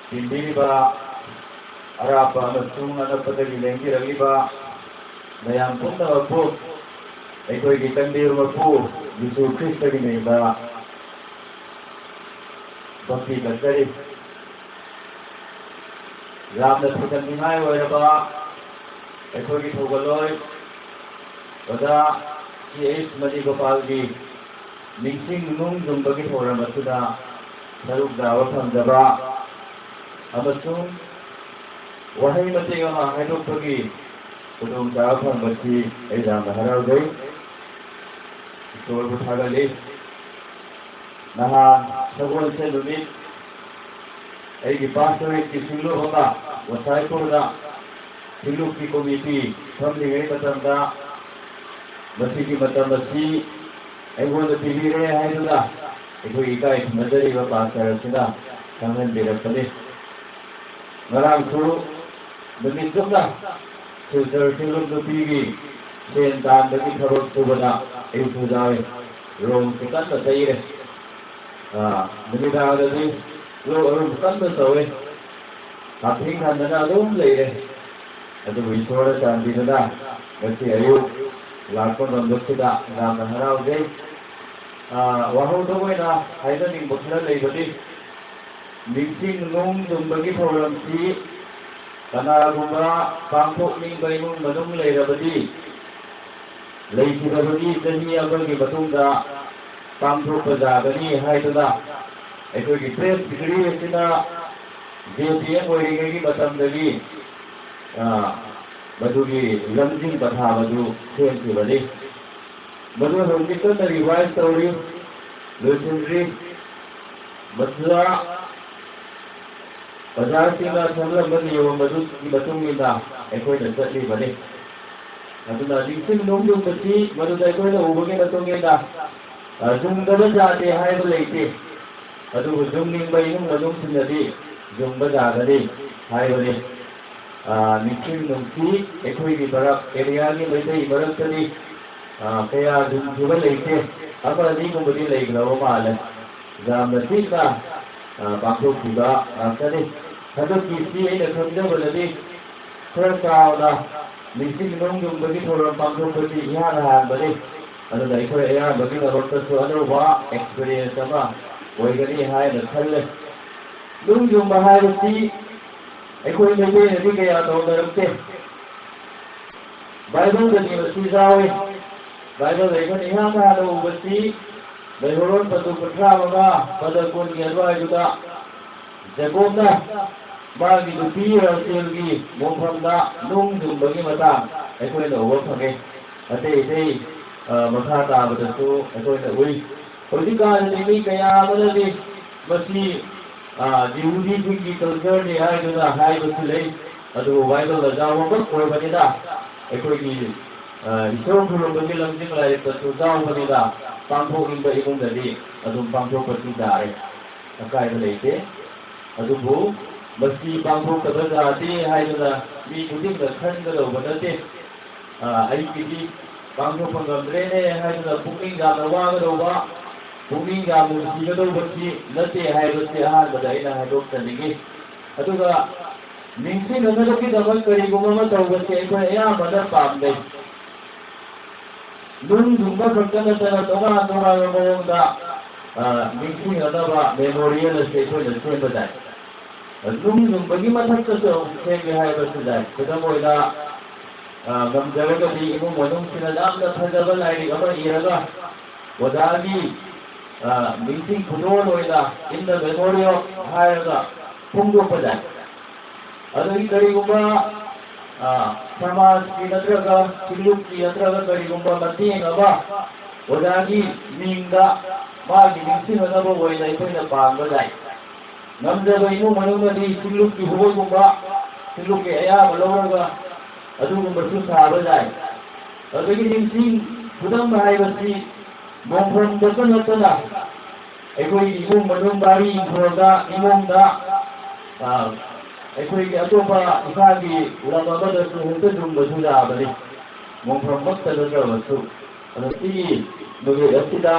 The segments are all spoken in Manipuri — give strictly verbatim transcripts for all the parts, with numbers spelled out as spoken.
ꯇꯤꯟꯕꯤꯔꯤꯕ ꯑꯔꯥꯞꯄ ꯑꯃꯁꯨꯡ ꯑꯅꯛꯄꯗꯒꯤ ꯂꯦꯡꯕꯤꯔꯛꯂꯤꯕ ꯃꯌꯥꯝ ꯄꯨꯝꯅꯃꯛꯄꯨ ꯑꯩꯈꯣꯏꯒꯤ ꯀꯟꯕꯤꯕ ꯃꯄꯨ ꯌꯤꯁꯨ ꯈ꯭ꯔꯤꯁꯇꯒꯤ ꯃꯤꯡꯗ ꯚꯛꯇꯤ ꯀꯠꯆꯔꯤ꯫ ꯌꯥꯝꯅ ꯊꯤꯒꯠꯅꯤꯡꯉꯥꯏ ꯑꯣꯏꯔꯕ ꯑꯩꯈꯣꯏꯒꯤ ꯊꯧꯒꯜꯂꯣꯏ ꯑꯣꯖꯥ ꯁꯤ ꯑꯩꯆ ꯃꯅꯤꯒꯣꯄꯥꯜꯒꯤ ꯅꯤꯡꯁꯤꯡ ꯅꯨꯡꯖꯨꯝꯕꯒꯤ ꯊꯧꯔꯝ ꯑꯁꯤꯗ ꯁꯔꯨꯛ ꯌꯥꯕ ꯐꯪꯖꯕ ꯑꯃꯁꯨꯡ ꯋꯥꯍꯩ ꯃꯇꯦꯛ ꯑꯃ ꯍꯥꯏꯗꯣꯛꯄꯒꯤ ꯈꯨꯗꯣꯡꯆꯥꯕ ꯐꯪꯕꯁꯤ ꯑꯩ ꯌꯥꯝꯅ ꯍꯔꯥꯎꯖꯩ꯫ ꯏꯁꯣꯔꯕꯨ ꯊꯥꯒꯠꯂꯤ꯫ ꯅꯍꯥꯟ ꯁꯒꯣꯜꯁꯦꯟ ꯅꯨꯃꯤꯠ ꯑꯩꯒꯤ ꯄꯥꯁꯇꯣꯔꯦꯠꯀꯤ ꯁꯤꯡꯂꯨꯞ ꯑꯃ ꯒꯣꯁꯥꯏꯄꯨꯔꯗ ꯁꯤꯡꯂꯨꯞꯀꯤ ꯀꯣꯃꯤꯇꯤ ꯐꯝꯂꯤꯉꯩ ꯃꯇꯝꯗ ꯃꯁꯤꯒꯤ ꯃꯇꯝ ꯑꯁꯤ ꯑꯩꯉꯣꯟꯗ ꯄꯤꯕꯤꯔꯦ ꯍꯥꯏꯗꯨꯅ ꯑꯩꯈꯣꯏ ꯏꯀꯥꯏ ꯈꯨꯝꯅꯖꯔꯤꯕ ꯄꯥꯁꯇꯔ ꯑꯁꯤꯅ ꯈꯪꯍꯟꯕꯤꯔꯛꯄꯅꯤ꯫ ꯉꯔꯥꯡꯁꯨ ꯅꯨꯃꯤꯠ ꯆꯨꯞꯅ ꯁꯤꯜꯆꯔ ꯁꯤꯡꯂꯨꯞ ꯅꯨꯄꯤꯒꯤ ꯁꯦꯟ ꯇꯥꯟꯕꯒꯤ ꯊꯕꯛ ꯁꯨꯕꯗ ꯑꯌꯨꯛꯁꯨ ꯌꯥꯎꯏ꯫ ꯔꯣꯡꯁꯨ ꯀꯟꯅ ꯇꯩꯔꯦ꯫ ꯑꯥ, ꯅꯨꯃꯤꯗꯥꯡꯗꯗꯤ ꯂꯣꯛ ꯑꯔꯨꯝ ꯀꯟꯅ ꯇꯧꯏ꯫ ꯍꯥꯊꯤꯡ ꯈꯟꯗꯅ ꯑꯗꯨꯝ ꯂꯩꯔꯦ꯫ ꯑꯗꯨꯕꯨ ꯏꯁꯣꯔꯅ ꯆꯥꯟꯕꯤꯗꯨꯅ ꯉꯁꯤ ꯑꯌꯨꯛ ꯂꯥꯛꯄ ꯉꯝꯕꯁꯤꯗ ꯌꯥꯝꯅ ꯍꯔꯥꯎꯖꯩ꯫ ꯑꯥ, ꯋꯥꯍꯧꯗ ꯑꯣꯏꯅ ꯍꯥꯏꯖꯅꯤꯡꯕ ꯈꯔ ꯂꯩꯕꯗꯤ, ꯅꯤꯡꯁꯤꯡ ꯅꯨꯡ ꯆꯨꯝꯕꯒꯤ ꯊꯧꯔꯝꯁꯤ ꯀꯅꯥꯒꯨꯝꯕ ꯄꯥꯡꯊꯣꯛꯅꯤꯡꯕ ꯏꯃꯨꯡ ꯃꯅꯨꯡ ꯂꯩꯔꯕꯗꯤ, ꯂꯩꯈꯤꯗꯕꯒꯤ ꯆꯍꯤ ꯑꯃꯒꯤ ꯃꯇꯨꯡꯗ ꯄꯥꯡꯊꯣꯛꯄ ꯌꯥꯒꯅꯤ ꯍꯥꯏꯗꯨꯅ ꯑꯩꯈꯣꯏꯒꯤ ꯄ꯭ꯔꯦꯁ ꯁꯦꯀ꯭ꯔꯦꯇꯔꯤ ꯑꯁꯤꯅ ꯖꯦ ꯄꯤ ꯑꯦꯝ ꯑꯣꯏꯔꯤꯉꯩꯒꯤ ꯃꯇꯝꯗꯒꯤ, ꯑ, ꯃꯗꯨꯒꯤ ꯂꯝꯖꯤꯡ ꯄꯊꯥꯞ ꯑꯗꯨ ꯁꯦꯝꯈꯤꯕꯅꯤ꯫ ꯃꯗꯨ ꯍꯧꯖꯤꯛ ꯀꯟꯅ ꯔꯤꯚꯥꯏꯁ ꯇꯧꯔꯤ, ꯂꯣꯏꯁꯤꯟꯗ꯭ꯔꯤ꯫ ꯃꯗꯨꯗ ꯑꯣꯖꯥꯁꯤꯡꯅ ꯁꯦꯝꯂꯝꯕ ꯅꯤꯌꯣꯝ ꯑꯗꯨꯒꯤ ꯃꯇꯨꯡ ꯏꯟꯅ ꯑꯩꯈꯣꯏꯅ ꯆꯠꯂꯤꯕꯅꯤ꯫ ꯑꯗꯨꯅ ꯅꯤꯡꯁꯤꯡ ꯅꯨꯡ ꯌꯨꯡꯕꯁꯤ ꯃꯗꯨꯗ ꯑꯩꯈꯣꯏꯅ ꯎꯕꯒꯤ ꯃꯇꯨꯡ ꯏꯟꯅ, ꯑ, ꯌꯨꯡꯗꯕ ꯌꯥꯗꯦ ꯍꯥꯏꯕ ꯂꯩꯇꯦ꯫ ꯑꯗꯨꯕꯨ ꯌꯨꯡꯅꯤꯡꯕ ꯏꯃꯨꯡ ꯃꯅꯨꯡꯁꯤꯡꯅꯗꯤ ꯌꯨꯡꯕ ꯌꯥꯒꯅꯤ ꯍꯥꯏꯕꯅꯤ꯫ ꯑ, ꯅꯤꯡꯁꯤꯡ ꯅꯨꯡꯁꯤ ꯑꯩꯈꯣꯏꯒꯤ ꯃꯔꯛ, ꯑꯦꯔꯤꯌꯥꯒꯤ ꯃꯩꯇꯩ ꯃꯔꯛꯇꯗꯤ, ꯑ, ꯀꯌꯥ ꯌꯨꯡꯈꯤꯕ ꯂꯩꯇꯦ꯫ ꯑꯃ ꯑꯅꯤꯒꯨꯝꯕꯗꯤ ꯂꯩꯈ꯭ꯔꯕ ꯃꯥꯜꯂꯦ꯫ ꯌꯥꯝꯅ ꯄꯤꯛꯅ ꯑ, ꯄꯥꯡꯊꯣꯛꯈꯤꯕ ꯉꯥꯛꯇꯅꯤ꯫ ꯍꯟꯗꯛꯀꯤꯁꯤ ꯑꯩꯅ ꯈꯪꯖꯕꯗꯗꯤ ꯈꯔ ꯆꯥꯎꯅ ꯅꯤꯡꯁꯤꯡ ꯅꯨꯡ ꯌꯨꯡꯕꯒꯤ ꯊꯧꯔꯝ ꯄꯥꯡꯊꯣꯛꯄꯁꯤ ꯏꯍꯥꯟ ꯍꯥꯟꯕꯅꯤ꯫ ꯑꯗꯨꯅ ꯑꯩꯈꯣꯏ ꯑꯌꯥꯝꯕꯒꯤꯗꯃꯛꯇꯁꯨ ꯑꯅꯧꯕ experience ꯑꯃ ꯑꯣꯏꯒꯅꯤ ꯍꯥꯏꯅ ꯈꯜꯂꯦ꯫ ꯅꯨꯡ ꯌꯨꯡꯕ ꯍꯥꯏꯕꯁꯤ ꯑꯩꯈꯣꯏ ꯃꯩꯇꯩꯅꯗꯤ ꯀꯌꯥ ꯇꯧꯅꯔꯛꯇꯦ꯫ ꯕꯥꯏꯕꯜꯗꯗꯤ ꯃꯁꯤ ꯌꯥꯎꯏ꯫ ꯕꯥꯏꯕꯜꯗ ꯑꯩꯈꯣꯏꯅ ꯏꯍꯥꯟ ꯍꯥꯟꯅ ꯎꯕꯁꯤ ꯂꯩꯍꯧꯔꯣꯟ ꯄꯗꯨ ꯀꯨꯟꯊ꯭ꯔꯥ ꯃꯉꯥ, ꯄꯗ ꯀꯨꯟꯒꯤ ꯑꯗꯨꯋꯥꯏꯗꯨꯗ ꯖꯦꯀꯣꯕꯅ ꯃꯥꯒꯤ ꯅꯨꯄꯤ ꯔꯥꯆꯦꯜꯒꯤ ꯃꯣꯡꯐꯝꯗ ꯅꯨꯡ ꯌꯨꯡꯕꯒꯤ ꯃꯇꯥꯡ ꯑꯩꯈꯣꯏꯅ ꯎꯕ ꯐꯪꯉꯦ꯫ ꯑꯇꯩ ꯑꯇꯩ, ꯑ, ꯃꯈꯥ ꯇꯥꯕꯗꯁꯨ ꯑꯩꯈꯣꯏꯅ ꯎꯏ꯫ ꯍꯧꯖꯤꯛꯀꯥꯟꯗꯤ ꯃꯤ ꯀꯌꯥ ꯑꯃꯅꯗꯤ ꯃꯁꯤ, ꯑ, ꯖꯤꯍꯨꯗꯤꯁꯤꯡꯒꯤ cultureꯅꯤ ꯍꯥꯏꯗꯨꯅ ꯍꯥꯏꯕꯁꯨ ꯂꯩ꯫ ꯑꯗꯨꯕꯨ ꯕꯥꯏꯕꯜꯗ ꯌꯥꯎꯕꯃꯛ ꯑꯣꯏꯕꯅꯤꯅ ꯑꯩꯈꯣꯏꯒꯤ, ꯑ, ꯏꯁꯣꯔ ꯈꯨꯔꯨꯝꯕꯒꯤ ꯂꯝꯖꯤꯡ ꯂꯥꯏꯔꯤꯛꯇꯁꯨ ꯌꯥꯎꯕꯅꯤꯅ ꯄꯥꯡꯊꯣꯛꯅꯤꯡꯕ ꯏꯃꯨꯡꯗꯗꯤ ꯑꯗꯨꯝ ꯄꯥꯡꯊꯣꯛꯄꯁꯨ ꯌꯥꯔꯦ꯫ ꯑꯀꯥꯏꯕ ꯂꯩꯇꯦ꯫ ꯑꯗꯨꯕꯨ ꯃꯁꯤ ꯄꯥꯡꯊꯣꯛꯇꯕ ꯌꯥꯗꯦ ꯍꯥꯏꯗꯨꯅ ꯃꯤ ꯈꯨꯗꯤꯡꯅ ꯈꯟꯒꯗꯧꯕ ꯅꯠꯇꯦ꯫ ꯑ, ꯑꯩꯒꯤꯗꯤ ꯄꯥꯡꯊꯣꯛꯄ ꯉꯝꯗ꯭ꯔꯦꯅꯦ ꯍꯥꯏꯗꯨꯅ ꯄꯨꯛꯅꯤꯡ ꯌꯥꯝꯅ ꯋꯥꯒꯗꯧꯕ, ꯄꯨꯛꯅꯤꯡ ꯌꯥꯝꯅ ꯅꯨꯡꯁꯤꯒꯗꯧꯕꯁꯤ ꯅꯠꯇꯦ ꯍꯥꯏꯕꯁꯤ ꯑꯍꯥꯟꯕꯗ ꯑꯩꯅ ꯍꯥꯏꯗꯣꯛꯆꯅꯤꯡꯉꯤ꯫ ꯑꯗꯨꯒ ꯅꯤꯡꯁꯤꯡꯅꯅꯕꯒꯤꯗꯃꯛ ꯀꯔꯤꯒꯨꯝꯕ ꯑꯃ ꯇꯧꯕꯁꯦ ꯑꯩꯈꯣꯏ ꯑꯌꯥꯝꯕꯅ ꯄꯥꯝꯅꯩ꯫ ꯅꯨꯡ ꯌꯨꯡꯕ ꯈꯛꯇ ꯅꯠꯇꯅ ꯇꯣꯉꯥꯟ ꯇꯣꯉꯥꯟꯕ ꯃꯑꯣꯡꯗ, ꯑ, ꯅꯤꯡꯁꯤꯡꯅꯅꯕ memorial ꯑꯁꯤ ꯑꯩꯈꯣꯏꯅ ꯁꯦꯝꯕ ꯌꯥꯏ꯫ ꯅꯨꯡ ꯌꯨꯡꯕꯒꯤ ꯃꯊꯛꯇꯁꯨ ꯑꯃꯨꯛ ꯁꯦꯝꯒꯦ ꯍꯥꯏꯕꯁꯨ ꯌꯥꯏ꯫ ꯈꯨꯗꯝ ꯑꯣꯏꯅ, ꯑ, ꯉꯝꯖꯔꯒꯗꯤ ꯏꯃꯨꯡ ꯃꯅꯨꯡꯁꯤꯅ ꯌꯥꯝꯅ ꯐꯖꯕ ꯂꯥꯏꯔꯤꯛ ꯑꯃ ꯏꯔꯒ ꯑꯣꯖꯥꯒꯤ, ꯑ, ꯅꯤꯡꯁꯤꯡ ꯈꯨꯗꯣꯜ ꯑꯣꯏꯅ in the memory of ꯍꯥꯏꯔꯒ ꯐꯣꯡꯗꯣꯛꯄ ꯌꯥꯏ꯫ ꯑꯗꯒꯤ ꯀꯔꯤꯒꯨꯝꯕ, ꯑ, ꯁꯃꯥꯖꯀꯤ ꯅꯠꯇ꯭ꯔꯒ ꯁꯤꯂꯨꯛꯀꯤ ꯅꯠꯇ꯭ꯔꯒ ꯀꯔꯤꯒꯨꯝꯕ ꯃꯇꯦꯡ ꯑꯃ ꯑꯣꯖꯥꯒꯤ ꯃꯤꯡꯗ ꯃꯥꯒꯤ ꯅꯤꯡꯁꯤꯡꯅꯅꯕ ꯑꯣꯏꯅ ꯑꯩꯈꯣꯏꯅ ꯄꯥꯡꯕ ꯌꯥꯏ꯫ ꯉꯝꯖꯕ ꯏꯃꯨꯡ ꯃꯅꯨꯡꯅꯗꯤ ꯁꯤꯂꯨꯛꯀꯤ ꯍꯨꯕꯒꯨꯝꯕ, ꯁꯤꯂꯨꯛꯀꯤ ꯑꯌꯥꯕ ꯂꯧꯔꯒ ꯑꯗꯨꯒꯨꯝꯕꯁꯨ ꯁꯥꯕ ꯌꯥꯏ꯫ ꯑꯗꯒꯤ ꯅꯤꯡꯁꯤꯡ ꯈꯨꯗꯝ ꯍꯥꯏꯕꯁꯤ ꯃꯣꯡꯐꯝꯗꯇ ꯅꯠꯇꯅ ꯑꯩꯈꯣꯏꯒꯤ ꯏꯃꯨꯡ ꯃꯅꯨꯡ ꯕꯥꯔꯤ ꯏꯪꯈꯣꯜꯗ, ꯏꯃꯨꯡꯗ, ꯑ, ꯑꯩꯈꯣꯏꯒꯤ ꯑꯇꯣꯞꯄ ꯏꯁꯥꯒꯤ ꯂꯝ ꯑꯃꯗꯁꯨ ꯍꯦꯛꯇ ꯌꯨꯡꯕꯁꯨ ꯌꯥꯕꯅꯤ, ꯃꯣꯡꯐꯝꯃꯛꯇ ꯅꯠꯇ꯭ꯔꯕꯁꯨ꯫ ꯑꯗꯣ ꯁꯤꯒꯤ ꯅꯨꯃꯤꯠ ꯑꯁꯤꯗ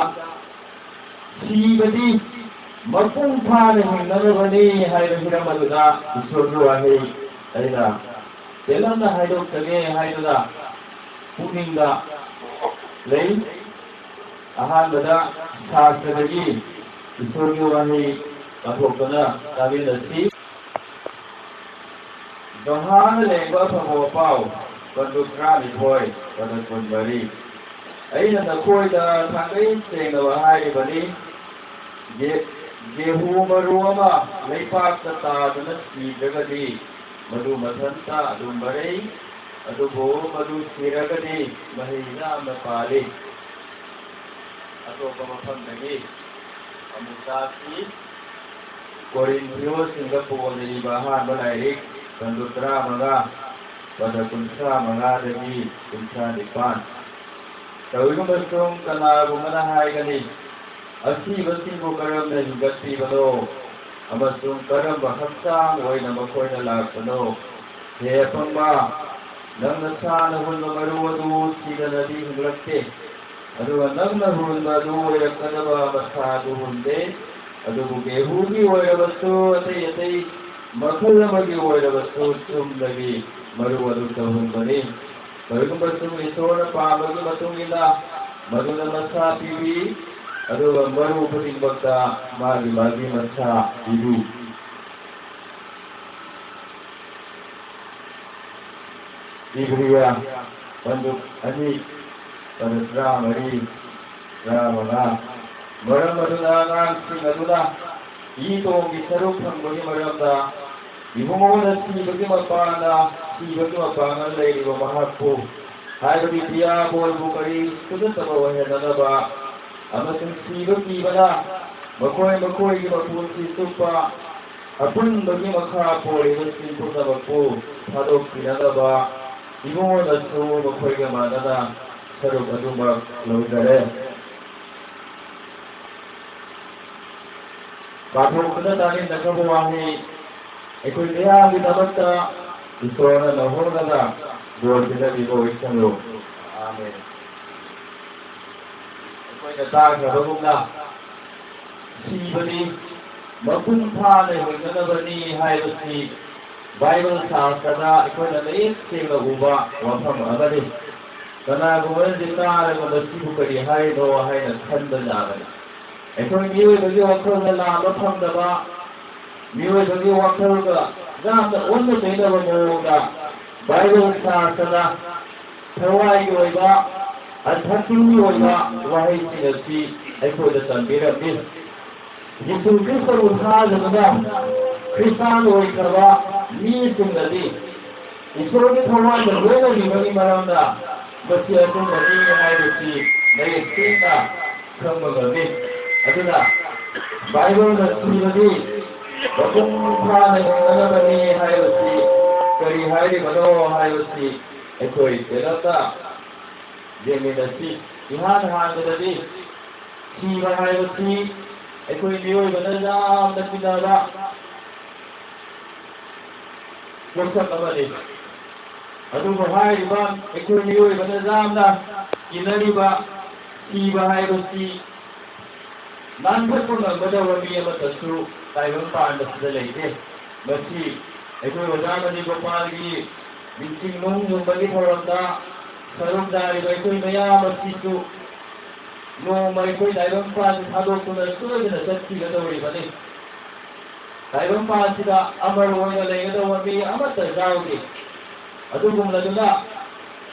ꯁꯤꯕꯗꯤ ꯃꯄꯨꯡ ꯐꯥꯅ ꯍꯤꯡꯅꯅꯕꯅꯤ ꯍꯥꯏꯕ ꯍꯤꯔꯝ ꯑꯗꯨꯗ ꯏꯁꯣꯔꯒꯤ ꯋꯥꯍꯩ ꯑꯩꯅ ꯇꯦꯜꯂꯞꯅ ꯍꯥꯏꯗꯣꯛꯆꯒꯦ ꯍꯥꯏꯗꯨꯅ ꯄꯨꯛꯅꯤꯡꯗ ꯂꯩ꯫ ꯑꯍꯥꯟꯕꯗ ꯁꯥꯁꯇ꯭ꯔꯗꯒꯤ ꯏꯁꯣꯔꯒꯤ ꯋꯥꯍꯩ ꯄꯥꯊꯣꯛꯇꯨꯅ ꯇꯥꯃꯤꯟꯅꯁꯤ꯫ ꯒꯝꯍꯥꯅ ꯂꯦꯡꯕ ꯑꯐꯕ ꯋꯥꯄꯥꯎ, ꯄꯟꯗꯨ ꯇꯔꯥꯅꯤꯊꯣꯏ, ꯄꯗ ꯀꯨꯟꯃꯔꯤ꯫ ꯑꯩꯅ ꯅꯈꯣꯏꯗ ꯊꯥꯡꯒꯩ ꯁꯦꯡꯅꯕ ꯍꯥꯏꯔꯤꯕꯅꯤ, ꯒꯦ-, ꯒꯦꯍꯨ ꯃꯔꯨ ꯑꯃ ꯂꯩꯄꯥꯛꯇ ꯇꯥꯗꯨꯅ ꯁꯤꯗ꯭ꯔꯒꯗꯤ, ꯃꯗꯨ ꯃꯊꯟꯇ ꯑꯗꯨꯝ ꯃꯔꯩ, ꯑꯗꯨꯕꯨ ꯃꯗꯨ ꯁꯤꯔꯒꯗꯤ ꯃꯍꯩ ꯌꯥꯝꯅ ꯄꯥꯜꯂꯤ꯫ ꯑꯇꯣꯞꯄ ꯃꯐꯝꯗꯒꯤ ꯑꯃꯨꯛ ꯇꯥꯁꯤ꯫ ꯀꯣꯔꯤꯟꯊꯤꯌꯣꯁꯤꯡꯗ ꯄꯣꯜꯂꯤꯕ ꯑꯍꯥꯟꯕ ꯂꯥꯏꯔꯤꯛ, ꯄꯟꯗꯨ ꯇꯔꯥꯃꯉꯥ, ꯄꯗ ꯀꯨꯟꯊ꯭ꯔꯥ ꯃꯉꯥꯗꯒꯤ ꯀꯨꯟꯊ꯭ꯔꯥ ꯅꯤꯄꯥꯟ꯫ ꯀꯔꯤꯒꯨꯝꯕ ꯁꯨꯝ ꯀꯅꯥꯒꯨꯝꯕꯅ ꯍꯥꯏꯒꯅꯤ, "ꯑꯁꯤꯕꯁꯤꯡꯕꯨ ꯀꯔꯝꯅ ꯍꯤꯡꯒꯠꯄꯤꯕꯅꯣ? ꯑꯃꯁꯨꯡ ꯀꯔꯝꯕ ꯍꯛꯆꯥꯡ ꯑꯣꯏꯅ ꯃꯈꯣꯏꯅ ꯂꯥꯛꯄꯅꯣ?" ꯍꯦ ꯑꯄꯪꯕ, ꯅꯪ ꯅꯁꯥꯅ ꯍꯨꯟꯕ ꯃꯔꯨ ꯑꯗꯨ ꯁꯤꯗꯅꯗꯤ ꯍꯤꯡꯂꯛꯇꯦ, ꯑꯗꯨꯒ ꯅꯪꯅ ꯍꯨꯟꯕ ꯑꯗꯨ ꯑꯣꯏꯔꯛꯀꯗꯕ ꯃꯁꯥ ꯑꯗꯨ ꯍꯨꯟꯗꯦ꯫ ꯑꯗꯨꯕꯨ ꯒꯦꯍꯨꯒꯤ ꯑꯣꯏꯔꯕꯁꯨ, ꯑꯇꯩ ꯑꯇꯩ ꯃꯈꯜ ꯑꯃꯒꯤ ꯑꯣꯏꯔꯕꯁꯨ, ꯆꯨꯝꯅꯒꯤ ꯃꯔꯨ ꯑꯗꯨ ꯇꯧꯍꯟꯕꯅꯤ꯫ ꯀꯔꯤꯒꯨꯝꯕ ꯆꯨꯝ ꯏꯁꯣꯔꯅ ꯄꯥꯝꯕꯒꯤ ꯃꯇꯨꯡ ꯏꯟꯅ ꯃꯗꯨꯅ ꯃꯁꯥ ꯄꯤꯕꯤ, ꯑꯗꯨꯒ ꯃꯔꯨ ꯈꯨꯗꯤꯡꯃꯛꯇ ꯃꯥꯒꯤ ꯃꯥꯒꯤ ꯃꯁꯥ ꯄꯤꯕꯤ꯫ ꯏꯕ꯭ꯔꯤꯌꯥ, ꯄꯟꯗꯨꯞ ꯑꯅꯤ, ꯄꯟꯗꯨꯞ ꯇꯔꯥꯃꯔꯤ, ꯇꯔꯥꯃꯉꯥ꯫ ꯃꯔꯝ ꯑꯗꯨꯅ ꯑꯉꯥꯡꯁꯤꯡ ꯑꯗꯨꯅ ꯏ ꯇꯣꯡꯒꯤ ꯁꯔꯨꯛ ꯐꯪꯕꯒꯤ ꯃꯔꯝꯗ ꯏꯕꯨꯡꯉꯣꯅ ꯁꯤꯕꯒꯤ ꯃꯄꯥꯟꯅ, ꯁꯤꯕꯒꯤ ꯃꯄꯥꯡꯒꯜ ꯂꯩꯔꯤꯕ ꯃꯍꯥꯛꯄꯨ, ꯍꯥꯏꯕꯗꯤ ꯗꯤꯌꯥꯕꯣꯜꯕꯨ ꯀꯔꯤꯁꯨ ꯅꯠꯇꯕ ꯑꯣꯏꯍꯟꯅꯅꯕ ꯑꯃꯁꯨꯡ ꯁꯤꯕ ꯀꯤꯕꯅ ꯃꯈꯣꯏ ꯃꯈꯣꯏꯒꯤ ꯃꯄꯨꯟꯁꯤ ꯆꯨꯞꯄ ꯑꯄꯨꯟꯕꯒꯤ ꯃꯈꯥ ꯄꯣꯜꯂꯤꯕꯁꯤꯡ ꯄꯨꯝꯅꯃꯛꯄꯨ ꯊꯥꯗꯣꯛꯄꯤꯅꯅꯕ ꯏꯕꯨꯡꯉꯣꯅꯁꯨ ꯃꯈꯣꯏꯒ ꯃꯥꯟꯅꯅ ꯁꯔꯨꯛ ꯑꯗꯨꯃꯛ ꯂꯧꯖꯔꯦ꯫ ꯄꯥꯊꯣꯛꯄꯗ ꯇꯥꯃꯤꯟꯅꯈ꯭ꯔꯕ ꯋꯥꯍꯩ ꯑꯩꯈꯣꯏ ꯃꯤꯌꯥꯝꯒꯤꯗꯃꯛꯇ ꯏꯁꯣꯔꯅ ꯂꯧꯍꯧꯅꯕ ꯕꯣꯔ ꯄꯤꯅꯕꯤꯕ ꯑꯣꯏꯁꯅꯨ꯫ ꯑꯥꯃꯦꯟ꯫ ꯑꯩꯈꯣꯏꯅ ꯇꯥꯈ꯭ꯔꯕꯒꯨꯝꯅ ꯁꯤꯕꯗꯤ ꯃꯄꯨꯡ ꯐꯥꯅ ꯍꯤꯡꯅꯅꯕꯅꯤ ꯍꯥꯏꯕꯁꯤ ꯕꯥꯏꯕꯜ ꯁꯥꯁ꯭ꯇꯔꯗ ꯑꯩꯈꯣꯏꯅ ꯃꯌꯦꯛ ꯁꯦꯡꯅ ꯎꯕ ꯋꯥꯐꯝ ꯑꯃꯅꯤ꯫ ꯀꯅꯥꯒꯨꯝꯕꯅꯗꯤ ꯇꯥꯔꯒ "ꯃꯁꯤꯕꯨ ꯀꯔꯤ ꯍꯥꯏꯅꯣ?" ꯍꯥꯏꯅ ꯈꯟꯕ ꯌꯥꯕꯅꯤ꯫ ꯑꯩꯈꯣꯏ ꯃꯤꯑꯣꯏꯕꯒꯤ ꯋꯥꯈꯜꯅ ꯂꯥꯝꯕ ꯐꯪꯗꯕ, ꯃꯤꯑꯣꯏꯕꯒꯤ ꯋꯥꯈꯜꯒ ꯌꯥꯝꯅ ꯑꯣꯟꯅ ꯇꯩꯅꯕ ꯃꯑꯣꯡꯗ ꯕꯥꯏꯕꯜ ꯁꯥꯁ꯭ꯇꯔꯅ ꯊꯋꯥꯏꯒꯤ ꯑꯣꯏꯕ, ꯑꯙ꯭ꯌꯥꯠꯃꯤꯛꯀꯤ ꯑꯣꯏꯕ ꯋꯥꯍꯩꯁꯤꯡ ꯑꯁꯤ ꯑꯩꯈꯣꯏꯗ ꯇꯝꯕꯤꯔꯝꯃꯤ꯫ ꯖꯤꯁꯨ ꯈ꯭ꯔꯤꯁꯇꯕꯨ ꯊꯥꯖꯗꯨꯅ ꯈ꯭ꯔꯤꯁꯇꯥꯟ ꯑꯣꯏꯈ꯭ꯔꯕ ꯃꯤꯁꯤꯡꯅꯗꯤ ꯏꯁꯣꯔꯒꯤ ꯊꯋꯥꯏꯅ ꯂꯣꯏꯅꯕꯤꯕꯒꯤ ꯃꯔꯝꯅ ꯃꯁꯤ ꯑꯆꯨꯝꯕꯅꯤ ꯍꯥꯏꯕꯁꯤ ꯃꯌꯦꯛ ꯁꯦꯡꯅ ꯈꯪꯕ ꯉꯝꯃꯤ꯫ ꯑꯗꯨꯅ ꯕꯥꯏꯕꯜꯅ ꯁꯤꯕꯗꯤ ꯃꯄꯨꯡ ꯐꯥꯅ ꯍꯤꯡꯅꯅꯕꯅꯤ ꯍꯥꯏꯕꯁꯤ ꯀꯔꯤ ꯍꯥꯏꯔꯤꯕꯅꯣ ꯍꯥꯏꯕꯁꯤ ꯑꯩꯈꯣꯏ ꯄꯨꯂꯞꯇ ꯌꯦꯡꯃꯤꯟꯅꯁꯤ꯫ ꯏꯍꯥꯟ ꯍꯥꯟꯕꯗꯗꯤ ꯁꯤꯕ ꯍꯥꯏꯕꯁꯤ ꯑꯩꯈꯣꯏ ꯃꯤꯑꯣꯏꯕꯅ ꯌꯥꯝꯅ ꯆꯤꯡꯅꯕ ꯄꯣꯠꯁꯛ ꯑꯃꯅꯤ꯫ ꯑꯗꯨꯕꯨ ꯍꯥꯏꯔꯤꯕ ꯑꯩꯈꯣꯏ ꯃꯤꯑꯣꯏꯕꯅ ꯌꯥꯝꯅ ꯀꯤꯅꯔꯤꯕ ꯁꯤꯕ ꯍꯥꯏꯕꯁꯤ ꯅꯥꯟꯊꯣꯛꯄ ꯉꯝꯒꯗꯕ ꯃꯤ ꯑꯃꯠꯇꯁꯨ ꯇꯥꯏꯕꯪ ꯄꯥꯟꯕꯁꯤꯗ ꯂꯩꯇꯦ꯫ ꯃꯁꯤ ꯑꯩꯈꯣꯏ ꯑꯣꯖꯥ ꯃꯅꯤꯒꯣꯄꯥꯜꯒꯤ ꯅꯤꯡꯁꯤꯡ ꯅꯨꯡ ꯌꯨꯡꯕꯒꯤ ꯊꯧꯔꯝꯗ ꯁꯔꯨꯛ ꯌꯥꯔꯤꯕ ꯑꯩꯈꯣꯏ ꯃꯌꯥꯝ ꯑꯁꯤꯁꯨ ꯅꯣꯡꯃ ꯑꯩꯈꯣꯏ ꯇꯥꯏꯕꯪ ꯄꯥꯟ ꯊꯥꯗꯣꯛꯇꯨꯅ ꯁꯣꯏꯗꯅ ꯆꯠꯈꯤꯒꯗꯧꯔꯤꯕꯅꯤ꯫ ꯇꯥꯏꯕꯪꯄꯥꯟꯁꯤꯗ ꯑꯃꯔ ꯑꯣꯏꯅ ꯂꯩꯒꯗꯧꯕ ꯃꯤ ꯑꯃꯠꯇ ꯌꯥꯎꯗꯦ꯫ ꯑꯗꯨꯒꯨꯝꯂꯗꯨꯅ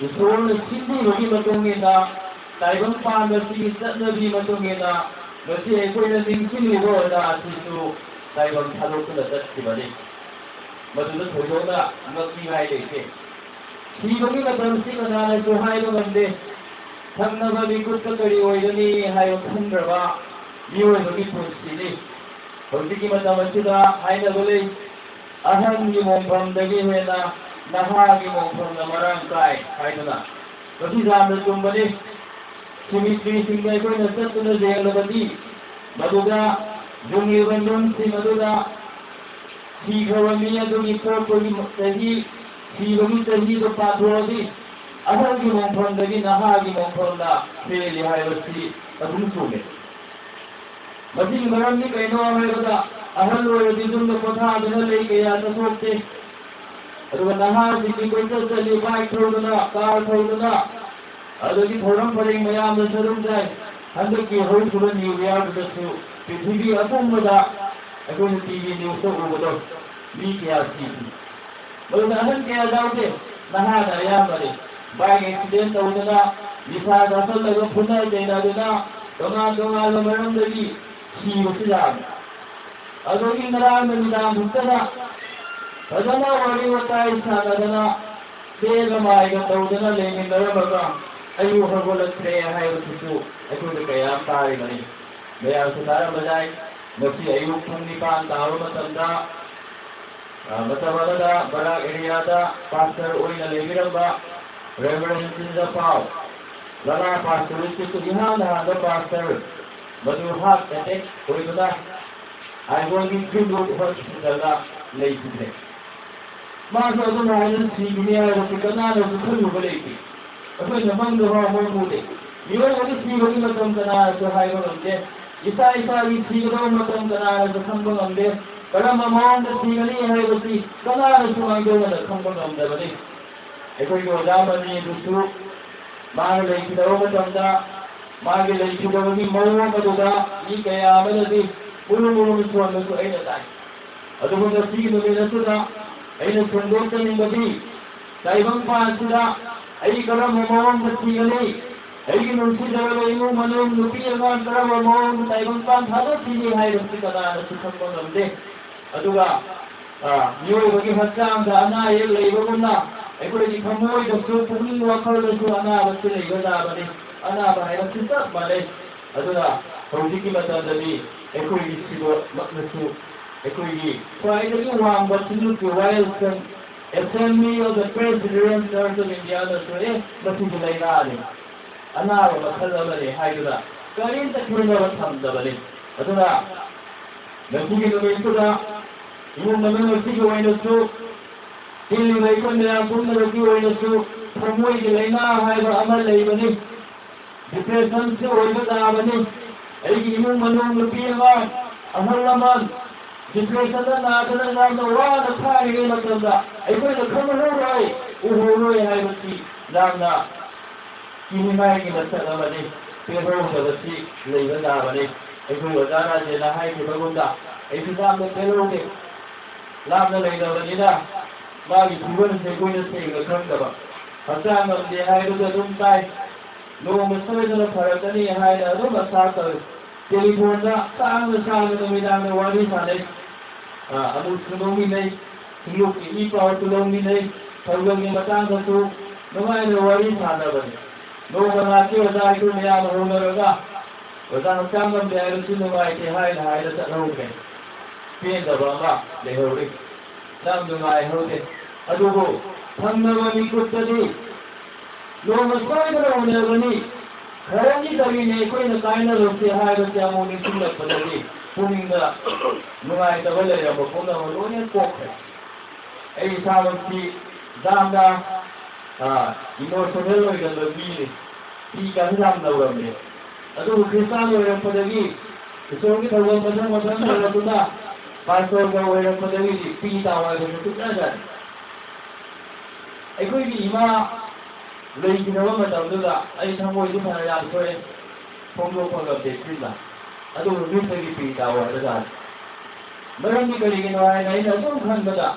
ꯏꯁꯣꯔꯅ ꯁꯤꯟꯕꯤꯕꯒꯤ ꯃꯇꯨꯡ ꯏꯟꯅ, ꯇꯥꯏꯕꯪꯄꯥꯟꯕꯁꯤꯒꯤ ꯆꯠꯅꯕꯤ ꯃꯇꯨꯡ ꯏꯟꯅ, ꯉꯁꯤ ꯑꯩꯈꯣꯏꯅ ꯅꯤꯡꯁꯤꯡꯂꯤꯕ ꯑꯣꯖꯥ ꯑꯁꯤꯁꯨ ꯇꯥꯏꯕꯪ ꯊꯥꯗꯣꯛꯇꯨꯅ ꯆꯠꯈꯤꯕꯅꯤ꯫ ꯃꯗꯨꯗ ꯊꯣꯏꯗꯣꯛꯅ ꯉꯛꯅꯤꯡꯉꯥꯏ ꯂꯩꯇꯦ꯫ ꯁꯤꯕꯒꯤ ꯃꯇꯝꯁꯤ ꯀꯅꯥꯅꯁꯨ ꯍꯥꯏꯕ ꯉꯝꯗꯦ꯫ ꯊꯪꯅꯕ ꯃꯤꯀꯨꯞꯇ ꯀꯔꯤ ꯑꯣꯏꯒꯅꯤ ꯍꯥꯏꯕ ꯈꯪꯗ꯭ꯔꯕ ꯃꯤꯑꯣꯏꯕꯒꯤ ꯄꯨꯟꯁꯤꯅꯤ꯫ ꯍꯧꯖꯤꯛꯀꯤ ꯃꯇꯝ ꯑꯁꯤꯗ ꯍꯥꯏꯅꯕ ꯂꯩ, "ꯑꯍꯟꯒꯤ ꯃꯣꯡꯐꯝꯗꯒꯤ ꯍꯦꯟꯅ ꯅꯍꯥꯒꯤ ꯃꯣꯡꯐꯝꯅ ꯃꯔꯥꯡ ꯀꯥꯏ" ꯍꯥꯏꯗꯨꯅ꯫ ꯃꯁꯤ ꯌꯥꯝꯅ ꯆꯨꯝꯕꯅꯤ꯫ ꯁꯤꯃꯤꯇ꯭ꯔꯤꯁꯤꯡꯗ ꯑꯩꯈꯣꯏꯅ ꯆꯠꯇꯨꯅ ꯌꯦꯡꯂꯕꯗꯤ, ꯃꯗꯨꯗ ꯌꯨꯡꯂꯤꯕ ꯅꯨꯡꯁꯤꯡ ꯑꯗꯨꯗ ꯁꯤꯈ꯭ꯔꯕ ꯃꯤ ꯑꯗꯨꯒꯤ ꯄꯣꯛꯄꯒꯤ ꯆꯍꯤ, ꯁꯤꯕꯒꯤ ꯆꯍꯤꯗꯨ ꯄꯥꯊꯣꯛꯑꯗꯤ, ꯑꯍꯜꯒꯤ ꯃꯣꯡꯐꯝꯗꯒꯤ ꯅꯍꯥꯒꯤ ꯃꯣꯡꯐꯝꯅ ꯍꯦꯜꯂꯤ ꯍꯥꯏꯕꯁꯤ ꯑꯗꯨꯝ ꯆꯨꯝꯃꯤ꯫ ꯃꯁꯤꯒꯤ ꯃꯔꯝꯗꯤ ꯀꯩꯅꯣ ꯍꯥꯏꯕꯗ, ꯑꯍꯜ ꯑꯣꯏꯔꯗꯤ ꯌꯨꯝꯗ ꯄꯣꯊꯥꯗꯨꯅ ꯂꯩ, ꯀꯌꯥ ꯆꯠꯊꯣꯛꯇꯦ꯫ ꯑꯗꯨꯒ ꯅꯍꯥꯁꯤꯡꯗꯤ ꯀꯣꯏꯆꯠ ꯆꯠꯂꯤ, ꯕꯥꯏꯛ ꯊꯧꯗꯨꯅ, ꯀꯥꯔ ꯊꯧꯗꯨꯅ꯫ ꯑꯗꯒꯤ ꯊꯧꯔꯝ ꯄꯔꯦꯡ ꯃꯌꯥꯝꯗ ꯁꯔꯨꯛ ꯌꯥꯏ꯫ ꯍꯟꯗꯛꯀꯤ ꯍꯧꯈꯤꯕ ꯅ꯭ꯌꯨ ꯏꯌꯥꯔꯗꯨꯗꯁꯨ ꯄ꯭ꯔꯤꯊꯤꯕꯤ ꯑꯄꯨꯝꯕꯗ ꯑꯩꯈꯣꯏꯅ ꯇꯤ ꯚꯤ ꯅ꯭ꯌꯨꯁꯇ ꯎꯕꯗꯣ, ꯃꯤ ꯀꯌꯥ ꯁꯤꯈꯤ꯫ ꯃꯗꯨꯗ ꯑꯍꯟ ꯀꯌꯥ ꯌꯥꯎꯗꯦ, ꯅꯍꯥꯅ ꯑꯌꯥꯝꯕꯅꯤ꯫ ꯕꯥꯏꯛ ꯑꯦꯛꯁꯤꯗꯦꯟ ꯇꯧꯗꯅ, ꯅꯤꯁꯥ ꯆꯥꯁꯤꯜꯂꯒ ꯐꯨꯅ ꯆꯩꯅꯗꯨꯅ, ꯇꯣꯉꯥꯟ ꯇꯣꯉꯥꯟꯕ ꯃꯔꯝꯗꯒꯤ ꯁꯤꯕꯁꯨ ꯌꯥꯝꯃꯤ꯫ ꯑꯗꯨꯒꯤ ꯉꯔꯥꯡ ꯅꯨꯃꯤꯗꯥꯡ ꯈꯛꯇꯗ ꯐꯖꯅ ꯋꯥꯔꯤ ꯋꯥꯇꯥꯏ ꯁꯥꯟꯅꯗꯅ, ꯆꯦꯒ ꯃꯥꯏꯒ ꯇꯧꯗꯅ ꯂꯩꯃꯤꯟꯅꯔꯝꯃꯒ, ꯑꯌꯨꯛ ꯍꯧꯒꯠꯂꯛꯇ꯭ꯔꯦ ꯍꯥꯏꯕꯁꯤꯁꯨ ꯑꯩꯈꯣꯏꯗ ꯀꯌꯥ ꯑꯃ ꯇꯥꯔꯤꯕꯅꯤ꯫ ꯃꯌꯥꯝꯁꯨ ꯇꯥꯔꯝꯕ ꯌꯥꯏ꯫ ꯉꯁꯤ ꯑꯌꯨꯛ ꯄꯨꯡ ꯅꯤꯄꯥꯟ ꯇꯥꯕ ꯃꯇꯝꯗ, ꯑ, ꯃꯇꯝ ꯑꯃꯗ ꯕꯔꯥꯛ ꯑꯦꯔꯤꯌꯥꯗ ꯄꯥꯁꯇꯔ ꯑꯣꯏꯅ ꯂꯩꯕꯤꯔꯝꯕ ꯔꯦꯚꯔꯦꯟ ꯆꯤꯟꯖꯄꯥꯎ, ꯂꯂꯥ ꯄꯥꯁꯇꯔꯦꯠꯀꯤꯁꯨ ꯏꯍꯥꯟ ꯍꯥꯟꯕ ꯄꯥꯁꯇꯔ, ꯃꯗꯨ ꯍꯥꯔꯠ ꯑꯦꯇꯦꯛ ꯑꯣꯏꯗꯨꯅ ꯑꯥꯏꯕꯣꯟꯒꯤ ꯒ꯭ꯔꯤꯟꯋꯨꯗ ꯍꯣꯁꯄꯤꯇꯥꯜꯗ ꯂꯩꯈꯤꯗ꯭ꯔꯦ꯫ ꯃꯥꯁꯨ ꯑꯗꯨꯝ ꯍꯥꯏꯅ ꯁꯤꯒꯅꯤ ꯍꯥꯏꯕꯁꯤ ꯀꯅꯥꯅꯁꯨ ꯈꯜꯂꯨꯕ ꯂꯩꯇꯦ꯫ ꯑꯩꯈꯣꯏꯅ ꯃꯪꯗ ꯐꯥꯎ ꯃꯪꯉꯨꯗꯦ꯫ ꯃꯤꯑꯣꯏꯕꯒꯤ ꯁꯤꯕꯒꯤ ꯃꯇꯝ ꯀꯅꯥꯅꯁꯨ ꯍꯥꯏꯕ ꯉꯝꯗꯦ꯫ ꯏꯁꯥ ꯏꯁꯥꯒꯤ ꯁꯤꯒꯗꯧꯕ ꯃꯇꯝ ꯀꯅꯥꯅꯁꯨ ꯈꯪꯕ ꯉꯝꯗꯦ꯫ ꯀꯔꯝꯕ ꯃꯑꯣꯡꯗ ꯁꯤꯒꯅꯤ ꯍꯥꯏꯕꯁꯤ ꯀꯅꯥꯅꯁꯨ ꯃꯥꯡꯖꯧꯅꯅ ꯈꯪꯕ ꯉꯝꯗꯕꯅꯤ꯫ ꯑꯩꯈꯣꯏꯒꯤ ꯑꯣꯖꯥ ꯃꯅꯤ ꯑꯗꯨꯁꯨ ꯃꯥꯅ ꯂꯩꯈꯤꯗꯕ ꯃꯇꯝꯗ, ꯃꯥꯒꯤ ꯂꯩꯈꯤꯗꯕꯒꯤ ꯃꯑꯣꯡ ꯑꯗꯨꯗ ꯃꯤ ꯀꯌꯥ ꯑꯃꯅꯗꯤ ꯃꯨꯔꯨꯝ ꯃꯨꯔꯨꯝ ꯁꯣꯟꯕꯁꯨ ꯑꯩꯅ ꯇꯥꯏ꯫ ꯑꯗꯨꯕꯨ ꯉꯁꯤꯒꯤ ꯅꯨꯃꯤꯠ ꯑꯁꯤꯗ ꯑꯩꯅ ꯐꯣꯡꯗꯣꯛꯆꯅꯤꯡꯕꯗꯤ, ꯇꯥꯏꯕꯪꯄꯥꯟꯁꯤꯗ ꯑꯩ ꯀꯔꯝꯕ ꯃꯑꯣꯡꯗ ꯊꯤꯒꯅꯤ, ꯑꯩꯒꯤ ꯅꯨꯡꯁꯤꯖꯔꯕ ꯏꯃꯨꯡ ꯃꯅꯨꯡ, ꯅꯨꯄꯤ ꯑꯉꯥꯡ ꯀꯔꯝꯕ ꯃꯑꯣꯡꯗ ꯇꯥꯏꯕꯪꯄꯥꯟ ꯊꯥꯗꯣꯛꯈꯤꯅꯤ ꯍꯥꯏꯕꯁꯤ ꯀꯅꯥꯅꯁꯨ ꯈꯪꯕ ꯉꯝꯗꯦ꯫ ꯑꯗꯨꯒ, ꯑ, ꯃꯤꯑꯣꯏꯕꯒꯤ ꯍꯛꯆꯥꯡꯗ ꯑꯅꯥ ꯑꯌꯦꯛ ꯂꯩꯕꯒꯨꯝꯅ, ꯑꯩꯈꯣꯏꯒꯤ ꯊꯃꯣꯏꯗꯁꯨ, ꯄꯨꯛꯅꯤꯡ ꯋꯥꯈꯜꯗꯁꯨ ꯑꯅꯥꯕꯁꯤ ꯂꯩꯕ ꯇꯥꯕꯅꯤ꯫ ꯑꯅꯥꯕ ꯍꯥꯏꯕꯁꯤ ꯆꯞ ꯃꯥꯟꯅꯩ꯫ ꯑꯗꯨꯅ ꯍꯧꯖꯤꯛꯀꯤ ꯃꯇꯝꯗꯗꯤ ꯑꯩꯈꯣꯏꯒꯤ ꯁꯤꯕꯃꯛꯅꯁꯨ, ꯑꯩꯈꯣꯏꯒꯤ ꯈ꯭ꯋꯥꯏꯗꯒꯤ ꯋꯥꯡꯕ ꯁꯤꯡꯂꯨꯞꯀꯤ ꯋꯥꯌꯦꯜꯁꯪ, Assembly of the Presbyterian Church of India ꯅꯁꯨ, "ꯑꯦ, ꯃꯁꯤꯗꯤ ꯂꯥꯏꯅꯥꯅꯤ, ꯑꯅꯥꯕ ꯃꯈꯜ ꯑꯃꯅꯤ" ꯍꯥꯏꯗꯨꯅ ꯀꯔꯤꯝꯇ ꯊꯦꯡꯅꯕ ꯊꯝꯗꯕꯅꯤ꯫ ꯑꯗꯨꯅ ꯉꯁꯤꯒꯤ ꯅꯨꯃꯤꯠꯁꯤꯗ ꯏꯃꯨꯡ ꯃꯅꯨꯡ ꯑꯁꯤꯒꯤ ꯑꯣꯏꯅꯁꯨ, ꯇꯤꯜꯂꯤꯕ ꯑꯩꯈꯣꯏ ꯃꯌꯥꯝ ꯄꯨꯝꯅꯃꯛꯀꯤ ꯑꯣꯏꯅꯁꯨ ꯊꯃꯣꯏꯒꯤ ꯂꯥꯏꯅꯥ ꯍꯥꯏꯕ ꯑꯃ ꯂꯩꯕꯅꯤ꯫ ꯗꯤꯄ꯭ꯔꯦꯁꯟꯁꯨ ꯑꯣꯏꯕ ꯇꯥꯕꯅꯤ꯫ ꯑꯩꯒꯤ ꯏꯃꯨꯡ ꯃꯅꯨꯡ, ꯅꯨꯄꯤ ꯑꯉꯥꯡ, ꯑꯍꯜ ꯂꯃꯟ, ꯗꯤꯄ꯭ꯔꯦꯁꯟꯗ ꯅꯥꯗꯅ ꯌꯥꯝꯅ ꯋꯥꯅ ꯊꯥꯔꯤꯉꯩ ꯃꯇꯝꯗ ꯑꯩꯈꯣꯏꯅ ꯈꯪꯍꯧꯔꯣꯏ, ꯎꯍꯧꯔꯣꯏ ꯍꯥꯏꯕꯁꯤ ꯌꯥꯝꯅ ꯀꯤꯅꯤꯡꯉꯥꯏꯒꯤ ꯃꯁꯛ ꯑꯃꯅꯤ꯫ ꯄꯦꯜꯍꯧꯗꯕꯁꯤ ꯂꯩꯕ ꯇꯥꯕꯅꯤ꯫ ꯑꯩꯈꯣꯏ ꯑꯣꯖꯥ ꯔꯥꯖꯦꯟꯅ ꯍꯥꯏꯈꯤꯕꯒꯨꯝꯅ ꯑꯩꯁꯨ ꯌꯥꯝꯅ ꯄꯦꯜꯍꯧꯗꯦ꯫ ꯂꯥꯞꯅ ꯂꯩꯅꯕꯅꯤꯅ ꯃꯥꯒꯤ ꯐꯤꯕꯝꯁꯦ ꯑꯩꯈꯣꯏꯅ ꯁꯦꯡꯅ ꯈꯪꯗꯕ꯫ ꯍꯛꯆꯥꯡ ꯉꯝꯗꯦ ꯍꯥꯏꯕꯁꯨ ꯑꯗꯨꯝ ꯇꯥꯏ꯫ ꯅꯣꯡꯃ ꯁꯣꯏꯗꯅ ꯐꯔꯛꯀꯅꯤ ꯍꯥꯏꯅ ꯑꯗꯨꯝ ꯑꯁꯥ ꯇꯧꯏ꯫ ꯇꯦꯂꯤꯐꯣꯟꯗ ꯁꯥꯡꯅ ꯁꯥꯡꯅ ꯅꯨꯃꯤꯗꯥꯡꯗ ꯋꯥꯔꯤ ꯁꯥꯟꯅꯩ꯫ ꯑ, ꯑꯃꯨꯛꯁꯨ ꯅꯣꯛꯃꯤꯟꯅꯩ꯫ ꯁꯤꯡꯂꯨꯞꯀꯤ ꯏ ꯄꯥꯎꯁꯨ ꯂꯧꯃꯤꯟꯅꯩ꯫ ꯊꯧꯒꯜꯒꯤ ꯃꯇꯥꯡꯗꯁꯨ ꯅꯨꯡꯉꯥꯏꯅ ꯋꯥꯔꯤ ꯁꯥꯟꯅꯕꯅꯤ꯫ ꯅꯣꯡꯃ ꯉꯥꯛꯇꯤ ꯑꯣꯖꯥ ꯑꯩꯈꯣꯏ ꯃꯌꯥꯝ ꯍꯧꯅꯔꯒ, "ꯑꯣꯖꯥ, ꯍꯛꯆꯥꯡ ꯉꯝꯗꯦ ꯍꯥꯏꯕꯁꯨ ꯅꯨꯡꯉꯥꯏꯇꯦ" ꯍꯥꯏꯅ ꯍꯥꯏꯅ ꯆꯠꯍꯧꯈ꯭ꯔꯦ꯫ ꯄꯦꯟꯗꯕ ꯑꯃ ꯂꯩꯍꯧꯔꯤ꯫ ꯌꯥꯝ ꯅꯨꯡꯉꯥꯏꯍꯧꯗꯦ꯫ ꯑꯗꯨꯕꯨ ꯊꯪꯅꯕ ꯃꯤꯀꯨꯞꯇꯗꯤ ꯅꯣꯡꯃ ꯁꯣꯏꯗꯅ ꯎꯅꯒꯅꯤ, ꯈꯔꯅꯤꯗꯒꯤꯅꯦ ꯑꯩꯈꯣꯏꯅ ꯀꯥꯏꯅꯔꯨꯁꯦ ꯍꯥꯏꯕꯁꯦ ꯑꯃꯨꯛ ꯅꯤꯡꯁꯤꯡꯂꯛꯄꯗꯗꯤ ꯄꯨꯛꯅꯤꯡꯗ ꯅꯨꯡꯉꯥꯏꯇꯕ ꯂꯩꯔꯝꯕ ꯄꯨꯝꯅꯃꯛ ꯂꯣꯏꯅ ꯀꯣꯛꯈ꯭ꯔꯦ꯫ ꯑꯩ ꯏꯁꯥꯃꯛꯁꯤ ꯌꯥꯝꯅ, ꯑ, ꯏꯃꯣꯁꯅꯦꯜ ꯑꯣꯏꯒꯟꯕ ꯃꯤꯅꯤ꯫ ꯄꯤ ꯀꯥꯁꯦ ꯌꯥꯝ ꯅꯧꯔꯝꯃꯦ꯫ ꯑꯗꯨꯕꯨ ꯈ꯭ꯔꯤꯁꯇꯥꯟ ꯑꯣꯏꯔꯛꯄꯗꯒꯤ, ꯏꯁꯣꯔꯒꯤ ꯊꯧꯒꯜ ꯃꯊꯪ ꯃꯊꯪ ꯇꯧꯔꯛꯇꯨꯅ ꯄꯥꯁꯇꯔꯒ ꯑꯣꯏꯔꯛꯄꯗꯒꯤꯗꯤ ꯄꯤ ꯇꯥꯎ ꯍꯥꯏꯕꯁꯦ ꯁꯨꯛꯌꯥ ꯌꯥꯗꯦ꯫ ꯑꯩꯈꯣꯏꯒꯤ ꯏꯃꯥ ꯂꯩꯈꯤꯗꯕ ꯃꯇꯝꯗꯨꯗ ꯑꯩ ꯊꯃꯣꯏꯁꯨ ꯐꯅ ꯌꯥꯝ ꯁꯣꯛꯑꯦ, ꯐꯣꯡꯗꯣꯛꯄ ꯉꯝꯗꯦ ꯆꯤꯟꯅ꯫ ꯑꯗꯨꯕꯨ ꯃꯤꯠꯇꯒꯤ ꯄꯤ ꯇꯥꯎ ꯍꯥꯏꯕ ꯇꯥꯔꯦ꯫ ꯃꯔꯝꯗꯤ ꯀꯔꯤꯒꯤꯅꯣ ꯍꯥꯏꯅ ꯑꯩꯅ ꯑꯗꯨꯝ ꯈꯟꯕꯗ,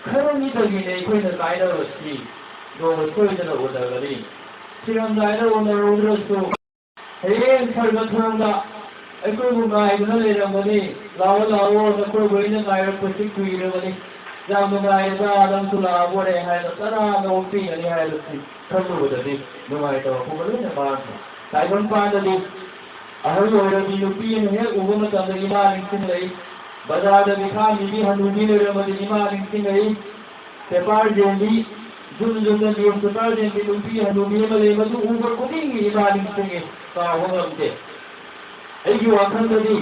ꯈꯔꯅꯤꯗꯒꯤꯅꯦ ꯑꯩꯈꯣꯏꯅ ꯀꯥꯏꯅꯕꯁꯤ ꯅꯣꯡꯃ ꯁꯣꯏꯗꯅ ꯎꯅꯒꯅꯤ꯫ ꯁꯤꯔꯝꯗꯥꯏꯗ ꯎꯅꯍꯧꯗ꯭ꯔꯁꯨ, ꯍꯌꯦꯡ ꯁꯔꯒ ꯊꯣꯡꯗ ꯑꯩꯈꯣꯏꯕꯨ ꯉꯥꯏꯗꯨꯅ ꯂꯩꯔꯝꯒꯅꯤ꯫ "ꯂꯥꯛꯑꯣ, ꯂꯥꯛꯑꯣ, ꯅꯈꯣꯏꯕꯨ ꯑꯩꯅ ꯉꯥꯏꯔꯛꯄꯁꯤ ꯀꯨꯏꯔꯕꯅꯤ꯫ ꯌꯥꯝ ꯅꯨꯡꯉꯥꯏꯔꯦꯗ, ꯅꯪꯁꯨ ꯂꯥꯛꯑꯕꯣꯔꯦ" ꯍꯥꯏꯅ ꯇꯔꯥꯝꯅ ꯑꯣꯛꯄꯤꯒꯅꯤ ꯍꯥꯏꯕꯁꯤ ꯈꯜꯂꯨꯕꯗꯗꯤ ꯅꯨꯡꯉꯥꯏꯇꯕ ꯄꯨꯝꯕ ꯂꯣꯏꯅ ꯃꯥꯡꯈ꯭ꯔꯦ꯫ ꯇꯥꯏꯕꯪꯄꯥꯟꯗꯗꯤ ꯑꯍꯜ ꯑꯣꯏꯔꯕꯤ ꯅꯨꯄꯤ ꯑꯃ ꯍꯦꯛ ꯎꯕ ꯃꯇꯝꯗ ꯏꯃꯥ ꯅꯤꯡꯁꯤꯡꯂꯛꯏ꯫ ꯕꯖꯥꯔꯗ ꯃꯤꯈꯥ ꯃꯤꯕꯤ ꯍꯅꯨꯕꯤ ꯂꯩꯔꯝꯃꯗꯤ ꯏꯃꯥ ꯅꯤꯡꯁꯤꯡꯂꯛꯏ꯫ ꯄꯦꯄꯔ ꯌꯦꯡꯕꯤ, ꯌꯨꯝ ꯌꯨꯝꯗ ꯅ꯭ꯌꯨꯁꯄꯦꯄꯔ ꯌꯦꯡꯕꯤ ꯅꯨꯄꯤ ꯍꯅꯨꯕꯤ ꯑꯃ ꯂꯩ, ꯃꯗꯨ ꯎꯕ ꯈꯨꯗꯤꯡꯒꯤ ꯏꯃꯥ ꯅꯤꯡꯁꯤꯡꯉꯤ, ꯀꯥꯎꯕ ꯉꯝꯗꯦ꯫ ꯑꯩꯒꯤ ꯋꯥꯈꯜꯗꯗꯤ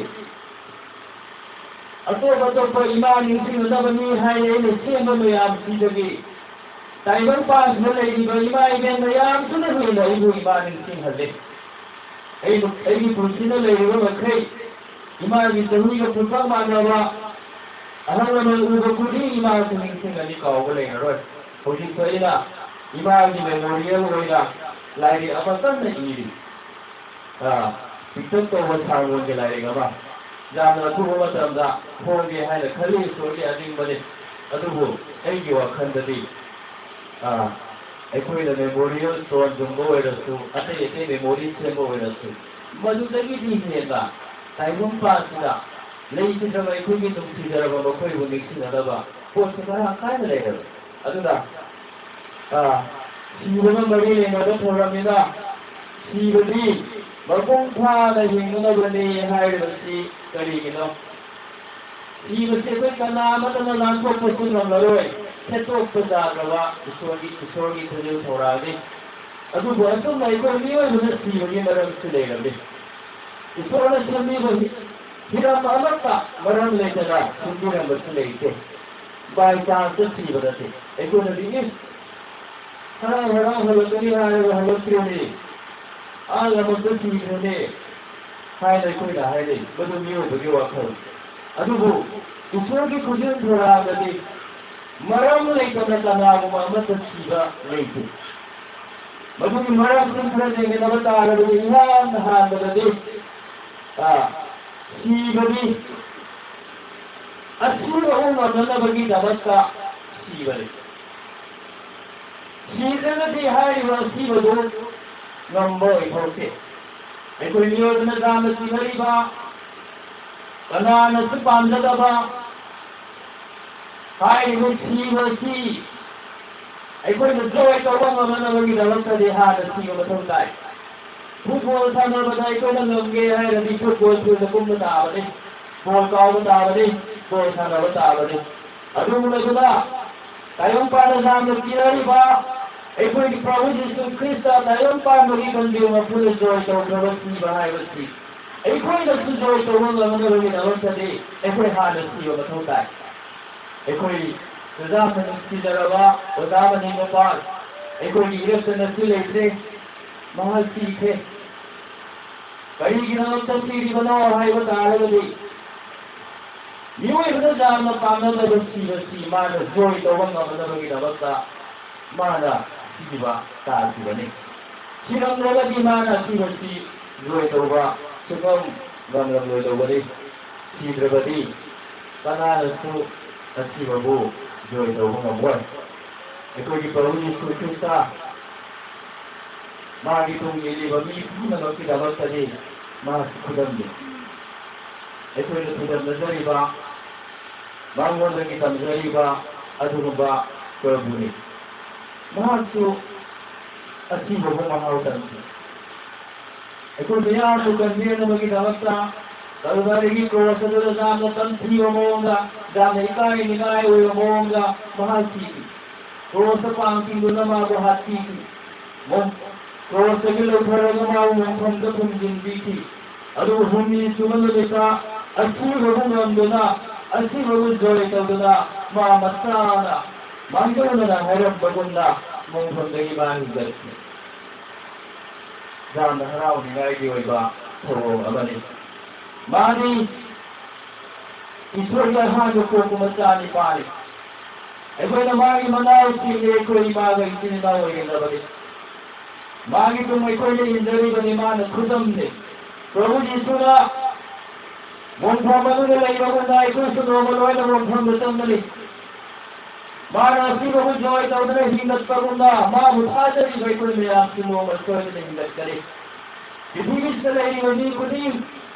ꯑꯇꯣꯞ ꯑꯇꯣꯞꯄ ꯏꯃꯥ ꯅꯤꯡꯁꯤꯡꯅꯅꯕꯅꯤ ꯍꯥꯏꯅ ꯑꯩꯅ ꯁꯦꯝꯕ ꯃꯌꯥꯝꯁꯤꯗꯒꯤ ꯇꯥꯏꯕꯪꯄꯥꯟꯁꯤꯗ ꯂꯩꯔꯤꯕ ꯏꯃꯥ ꯏꯕꯦꯟ ꯃꯌꯥꯝꯁꯤꯅ ꯍꯦꯟꯅ ꯑꯩꯕꯨ ꯏꯃꯥ ꯅꯤꯡꯁꯤꯡꯍꯜꯂꯤ꯫ ꯑꯩ ꯑꯩꯒꯤ ꯄꯨꯟꯁꯤꯗ ꯂꯩꯔꯤꯕ ꯃꯈꯩ ꯏꯃꯥꯒꯤ ꯆꯍꯤꯒ ꯄꯨꯡꯆꯞ ꯃꯥꯟꯅꯕ ꯑꯍꯜ ꯂꯃꯟ ꯎꯕ ꯈꯨꯗꯤꯡ ꯏꯃꯥꯁꯨ ꯅꯤꯡꯁꯤꯡꯒꯅꯤ, ꯀꯥꯎꯕ ꯂꯩꯔꯔꯣꯏ꯫ ꯍꯧꯖꯤꯛꯁꯨ ꯑꯩꯅ ꯏꯃꯥꯒꯤ ꯃꯦꯃꯣꯔꯤꯌꯦꯜ ꯑꯣꯏꯅ ꯂꯥꯏꯔꯤꯛ ꯑꯃ ꯀꯟꯅ ꯏꯔꯤ꯫ ꯑꯥ, ꯄꯤꯛꯇꯛ ꯇꯧꯕ ꯁꯥꯡꯕꯣꯟꯒꯤ ꯂꯥꯏꯔꯤꯛ ꯑꯃ꯫ ꯌꯥꯝꯅ ꯑꯊꯨꯕ ꯃꯇꯝꯗ ꯐꯣꯡꯒꯦ ꯍꯥꯏꯅ ꯈꯜꯂꯤ, ꯏꯁꯣꯔꯒꯤ ꯑꯅꯤꯡꯕꯅꯤ꯫ ꯑꯗꯨꯕꯨ ꯑꯩꯒꯤ ꯋꯥꯈꯜꯗꯗꯤ, ꯑꯥ, ꯑꯩꯈꯣꯏꯅ ꯃꯦꯃꯣꯔꯤꯌꯦꯜ ꯁ꯭ꯇꯣꯟ ꯌꯨꯡꯕ ꯑꯣꯏꯔꯁꯨ, ꯑꯇꯩ ꯑꯇꯩ ꯃꯦꯃꯣꯔꯤ ꯁꯦꯝꯕ ꯑꯣꯏꯔꯁꯨ, ꯃꯗꯨꯗꯒꯤꯗꯤ ꯍꯦꯟꯅ ꯇꯥꯏꯕꯪꯄꯥꯟꯁꯤꯗ ꯂꯩꯈꯤꯗ꯭ꯔꯕ ꯑꯩꯈꯣꯏꯒꯤ ꯅꯨꯡꯁꯤꯖꯔꯕ ꯃꯈꯣꯏꯕꯨ ꯅꯤꯡꯁꯤꯡꯅꯅꯕ ꯄꯣꯠꯁꯨ ꯃꯔꯥꯡ ꯀꯥꯏꯅ ꯂꯩꯔꯕꯅꯤ꯫ ꯑꯗꯨꯅ, ꯑꯥ, ꯁꯤꯕꯒ ꯃꯔꯤ ꯂꯩꯅꯕ ꯊꯧꯔꯝꯅꯤꯅ, ꯁꯤꯕꯗꯤ ꯃꯄꯨꯡ ꯐꯥꯅ ꯍꯤꯡꯅꯅꯕꯅꯤ ꯍꯥꯏꯔꯤꯕꯁꯤ ꯀꯔꯤꯒꯤꯅꯣ? ꯁꯤꯕꯁꯤ ꯑꯩꯈꯣꯏ ꯀꯅꯥ ꯑꯃꯠꯇꯅ ꯂꯥꯟꯊꯣꯛꯄꯁꯨ ꯉꯝꯂꯔꯣꯏ꯫ ꯁꯦꯠꯇꯣꯛꯄ ꯌꯥꯗ꯭ꯔꯕ ꯏꯁꯣꯔꯒꯤ, ꯏꯁꯣꯔꯒꯤ ꯈꯨꯖꯤꯟ ꯊꯧꯔꯥꯡꯅꯤ꯫ ꯑꯗꯨꯕꯨ ꯑꯁꯨꯝꯅ ꯑꯩꯈꯣꯏ ꯃꯤꯑꯣꯏꯕꯅ ꯁꯤꯕꯒꯤ ꯃꯔꯝꯁꯨ ꯂꯩꯔꯝꯃꯤ꯫ ꯏꯁꯣꯔꯅ ꯁꯦꯝꯕꯤꯕ ꯍꯤ-, ꯍꯤꯔꯝ ꯑꯃꯠꯇ ꯃꯔꯝ ꯂꯩꯇꯅ ꯁꯦꯝꯕꯤꯔꯝꯕꯁꯨ ꯂꯩꯇꯦ꯫ By chance ꯁꯤꯕ ꯅꯠꯇꯦ꯫ ꯑꯩꯈꯣꯏꯅꯗꯤ, "ꯏꯁ, ꯍꯔꯥꯎ ꯍꯔꯥꯎ ꯍꯜꯂꯛꯀꯅꯤ ꯍꯥꯏꯔꯒ ꯍꯜꯂꯛꯇ꯭ꯔꯦꯅꯦ, ꯑꯥ ꯂꯃꯛꯇ ꯁꯤꯈ꯭ꯔꯦꯅꯦ" ꯍꯥꯏꯅ ꯑꯩꯈꯣꯏꯅ ꯍꯥꯏꯅꯩ꯫ ꯃꯗꯨ ꯃꯤꯑꯣꯏꯕꯒꯤ ꯋꯥꯈꯜ꯫ ꯑꯗꯨꯕꯨ ꯏꯁꯣꯔꯒꯤ ꯈꯨꯖꯤꯟ ꯊꯧꯔꯥꯡꯗꯗꯤ ꯃꯔꯝ ꯂꯩꯇꯅ ꯀꯅꯥꯒꯨꯝꯕ ꯑꯃꯠꯇ ꯁꯤꯕ ꯂꯩꯇꯦ꯫ ꯃꯗꯨꯒꯤ ꯃꯔꯝꯁꯤꯡ ꯈꯔ ꯅꯩꯅꯅꯕ ꯇꯥꯔꯕꯗꯤ, ꯏꯍꯥꯟ ꯍꯥꯟꯕꯗꯗꯤ, ꯑ, ꯁꯤꯕꯅꯤ꯫ ꯑꯁꯤꯕ ꯉꯝꯅꯅꯕꯒꯤꯗꯃꯛꯇ ꯁꯤꯕꯅꯤ꯫ ꯁꯤꯗ꯭ꯔꯒꯗꯤ ꯍꯥꯏꯔꯤꯕ ꯑꯁꯤꯕꯗꯨ ꯉꯝꯕ ꯑꯣꯏꯊꯣꯛꯇꯦ꯫ ꯑꯩꯈꯣꯏ ꯃꯤꯑꯣꯏꯕꯅ ꯌꯥꯝꯅ ꯆꯤꯡꯅꯔꯤꯕ, ꯀꯅꯥꯅꯁꯨ ꯄꯥꯝꯖꯗꯕ ꯍꯥꯏꯔꯤꯕ ꯁꯤꯕ ꯑꯁꯤ ꯑꯩꯈꯣꯏꯅ ꯖꯣꯏ ꯇꯧꯕ ꯉꯝꯅꯅꯕꯒꯤꯗꯃꯛꯇꯗꯤ ꯍꯥꯟꯅ ꯁꯤꯕ ꯃꯊꯧ ꯇꯥꯏ꯫ ꯐꯨꯠꯕꯣꯜ ꯁꯥꯟꯅꯕꯗ ꯑꯩꯈꯣꯏꯅ ꯉꯝꯒꯦ ꯍꯥꯏꯔꯗꯤ ꯐꯨꯠꯕꯣꯜ ꯐꯤꯜꯗ ꯀꯨꯝꯕ ꯇꯥꯕꯅꯤ, ꯕꯣꯜ ꯀꯥꯎꯕ ꯇꯥꯕꯅꯤ, ꯕꯣꯜ ꯁꯥꯟꯅꯕ ꯇꯥꯕꯅꯤ꯫ ꯑꯗꯨꯒꯨꯝꯂꯗꯨꯅ ꯇꯥꯏꯕꯪꯄꯥꯟꯅ ꯌꯥꯝꯅ ꯀꯤꯅꯔꯤꯕ ꯑꯩꯈꯣꯏꯒꯤ ꯄ꯭ꯔꯚꯨ ꯖꯤꯁꯨ ꯈ꯭ꯔꯤꯁꯇ ꯇꯥꯏꯕꯪꯄꯥꯟꯕꯒꯤ ꯀꯟꯕꯤꯕ ꯃꯄꯨꯅ ꯖꯣꯏ ꯇꯧꯈ꯭ꯔꯕ ꯁꯤꯕ ꯍꯥꯏꯕꯁꯤ ꯑꯩꯈꯣꯏꯅꯁꯨ ꯖꯣꯏ ꯇꯧꯕ ꯉꯝꯅꯕꯒꯤꯗꯃꯛꯇꯗꯤ ꯑꯩꯈꯣꯏ ꯍꯥꯟꯅ ꯁꯤꯕ ꯃꯊꯧ ꯇꯥꯏ꯫ ꯑꯩꯈꯣꯏ ꯑꯣꯖꯥ ꯃꯅꯤꯡ ꯁꯤꯖꯔꯕ ꯑꯣꯖꯥ ꯃꯅꯤꯡ ꯃꯄꯥ ꯑꯩꯈꯣꯏꯒꯤ ꯏꯔꯛꯇ ꯉꯁꯤ ꯂꯩꯇ꯭ꯔꯦ, ꯃꯍꯥꯛ ꯁꯤꯈ꯭ꯔꯦ꯫ ꯀꯔꯤꯒꯤꯗꯃꯛꯇ ꯁꯤꯔꯤꯕꯅꯣ ꯍꯥꯏꯕ ꯇꯥꯔꯒꯗꯤ, ꯃꯤꯑꯣꯏꯕꯅ ꯌꯥꯝꯅ ꯄꯥꯝꯅꯗꯕ ꯁꯤꯕꯁꯤ ꯃꯥꯅ ꯖꯣꯏ ꯇꯧꯕ ꯉꯝꯅꯕꯒꯤꯗꯃꯛꯇ ꯃꯥꯅ ꯁꯤꯕ ꯇꯥꯈꯤꯕꯅꯤ꯫ ꯁꯤꯔꯝꯗ꯭ꯔꯒꯗꯤ ꯃꯥꯅ ꯁꯤꯕꯁꯤ ꯖꯣꯏ ꯇꯧꯕ ꯁꯨꯡꯉꯝ ꯉꯝꯂꯝꯂꯣꯏꯗꯧꯕꯅꯤ꯫ ꯁꯤꯗ꯭ꯔꯕꯗꯤ ꯀꯅꯥꯅꯁꯨ ꯑꯁꯤꯕꯕꯨ ꯖꯣꯏ ꯇꯧꯕ ꯉꯝꯃꯣꯏ꯫ ꯑꯩꯈꯣꯏꯒꯤ ꯄ꯭ꯔꯚꯨ ꯌꯤꯁꯨ ꯈ꯭ꯔꯤꯁꯇ ꯃꯥꯒꯤ ꯇꯨꯡ ꯏꯜꯂꯤꯕ ꯃꯤ ꯄꯨꯝꯅꯃꯛꯀꯤꯗꯃꯛꯇꯗꯤ ꯃꯍꯥꯛꯁꯨ ꯈꯨꯗꯝꯅꯤ꯫ ꯑꯩꯈꯣꯏꯅ ꯈꯨꯗꯝꯅꯖꯔꯤꯕ, ꯃꯉꯣꯟꯗꯒꯤ ꯇꯝꯖꯔꯤꯕ ꯑꯗꯨꯒꯨꯝꯕ ꯄ꯭ꯔꯚꯨꯅꯤ꯫ ꯃꯍꯥꯛꯁꯨ ꯑꯁꯤꯕꯕꯨ ꯃꯍꯥꯎ ꯇꯪꯈꯤ꯫ ꯑꯩꯈꯣꯏ ꯃꯤꯌꯥꯝꯕꯨ ꯀꯟꯕꯤꯅꯕꯒꯤꯗꯃꯛꯇ ꯀꯜꯚꯔꯤꯒꯤ ꯀ꯭ꯔꯣꯁ ꯑꯗꯨꯗ ꯌꯥꯝꯅ ꯇꯝꯊꯤꯕ ꯃꯑꯣꯡꯗ, ꯌꯥꯝꯅ ꯏꯀꯥꯏ ꯅꯤꯡꯉꯥꯏ ꯑꯣꯏꯕ ꯃꯑꯣꯡꯗ ꯃꯍꯥꯛ ꯁꯤꯈꯤ꯫ ꯀ꯭ꯔꯣꯁꯇ ꯄꯥꯡ ꯇꯤꯡꯗꯨꯅ ꯃꯥꯕꯨ ꯍꯥꯠꯄꯤꯈꯤ꯫ ꯃꯣ-, ꯀ꯭ꯔꯣꯁꯇꯒꯤ ꯂꯧꯊꯔꯒ ꯃꯥꯕꯨ ꯃꯣꯟꯐꯝꯗ ꯐꯨꯝꯖꯤꯟꯕꯤꯈꯤ꯫ ꯑꯗꯨꯕꯨ ꯍꯨꯝꯅꯤ ꯁꯨꯕ ꯅꯨꯃꯤꯠꯇ ꯑꯁꯤꯕꯕꯨ ꯉꯝꯗꯨꯅ, ꯑꯁꯤꯕꯕꯨ ꯖꯣꯏ ꯇꯧꯗꯨꯅ, ꯃꯥ ꯃꯁꯥꯅ ꯃꯥꯡꯖꯧꯅꯅ ꯍꯥꯏꯔꯝꯕꯒꯨꯝꯅ ꯃꯣꯟꯐꯝꯗꯒꯤ ꯃꯥ ꯍꯤꯡꯒꯠꯈꯤ꯫ ꯌꯥꯝꯅ ꯍꯔꯥꯎꯅꯤꯡꯉꯥꯏꯒꯤ ꯑꯣꯏꯕ ꯊꯧꯑꯣꯡ ꯑꯃꯅꯤ꯫ ꯃꯥꯗꯤ ꯏꯁꯣꯔꯒꯤ ꯑꯍꯥꯟꯕ ꯄꯣꯛꯄ ꯃꯆꯥ ꯅꯤꯄꯥꯅꯤ꯫ ꯑꯩꯈꯣꯏꯅ ꯃꯥꯒꯤ ꯃꯅꯥꯎꯁꯤꯡꯅꯤ, ꯑꯩꯈꯣꯏ ꯏꯃꯥꯒ ꯏꯆꯤꯟ ꯏꯅꯥꯎ ꯑꯣꯏꯒꯗꯕꯅꯤ꯫ ꯃꯥꯒꯤ ꯇꯨꯡ ꯑꯩꯈꯣꯏꯅ ꯏꯟꯖꯔꯤꯕꯅꯤ, ꯃꯥꯅ ꯈꯨꯗꯝꯅꯤ꯫ ꯄ꯭ꯔꯚꯨ ꯌꯤꯁꯨꯅ ꯃꯣꯟꯐꯝ ꯑꯗꯨꯗ ꯂꯩꯕꯒꯨꯝꯅ ꯑꯩꯈꯣꯏꯁꯨ ꯅꯣꯡꯃ ꯂꯣꯏꯅ ꯃꯣꯟꯐꯝꯗ ꯆꯪꯒꯅꯤ꯫ ꯃꯥꯅ ꯑꯁꯤꯕꯕꯨ ꯖꯣꯏ ꯇꯧꯗꯨꯅ ꯍꯤꯡꯒꯠꯄꯒꯨꯝꯅ ꯃꯥꯕꯨ ꯊꯥꯖꯔꯤꯕ ꯑꯩꯈꯣꯏ ꯃꯌꯥꯝꯁꯨ ꯅꯣꯡꯃ ꯁꯣꯏꯗꯅ ꯍꯤꯡꯒꯠꯀꯅꯤ꯫ ꯄ꯭ꯔꯤꯊꯤꯕꯤꯁꯤꯗ ꯂꯩꯔꯤꯕ ꯃꯤ ꯈꯨꯗꯤꯡ,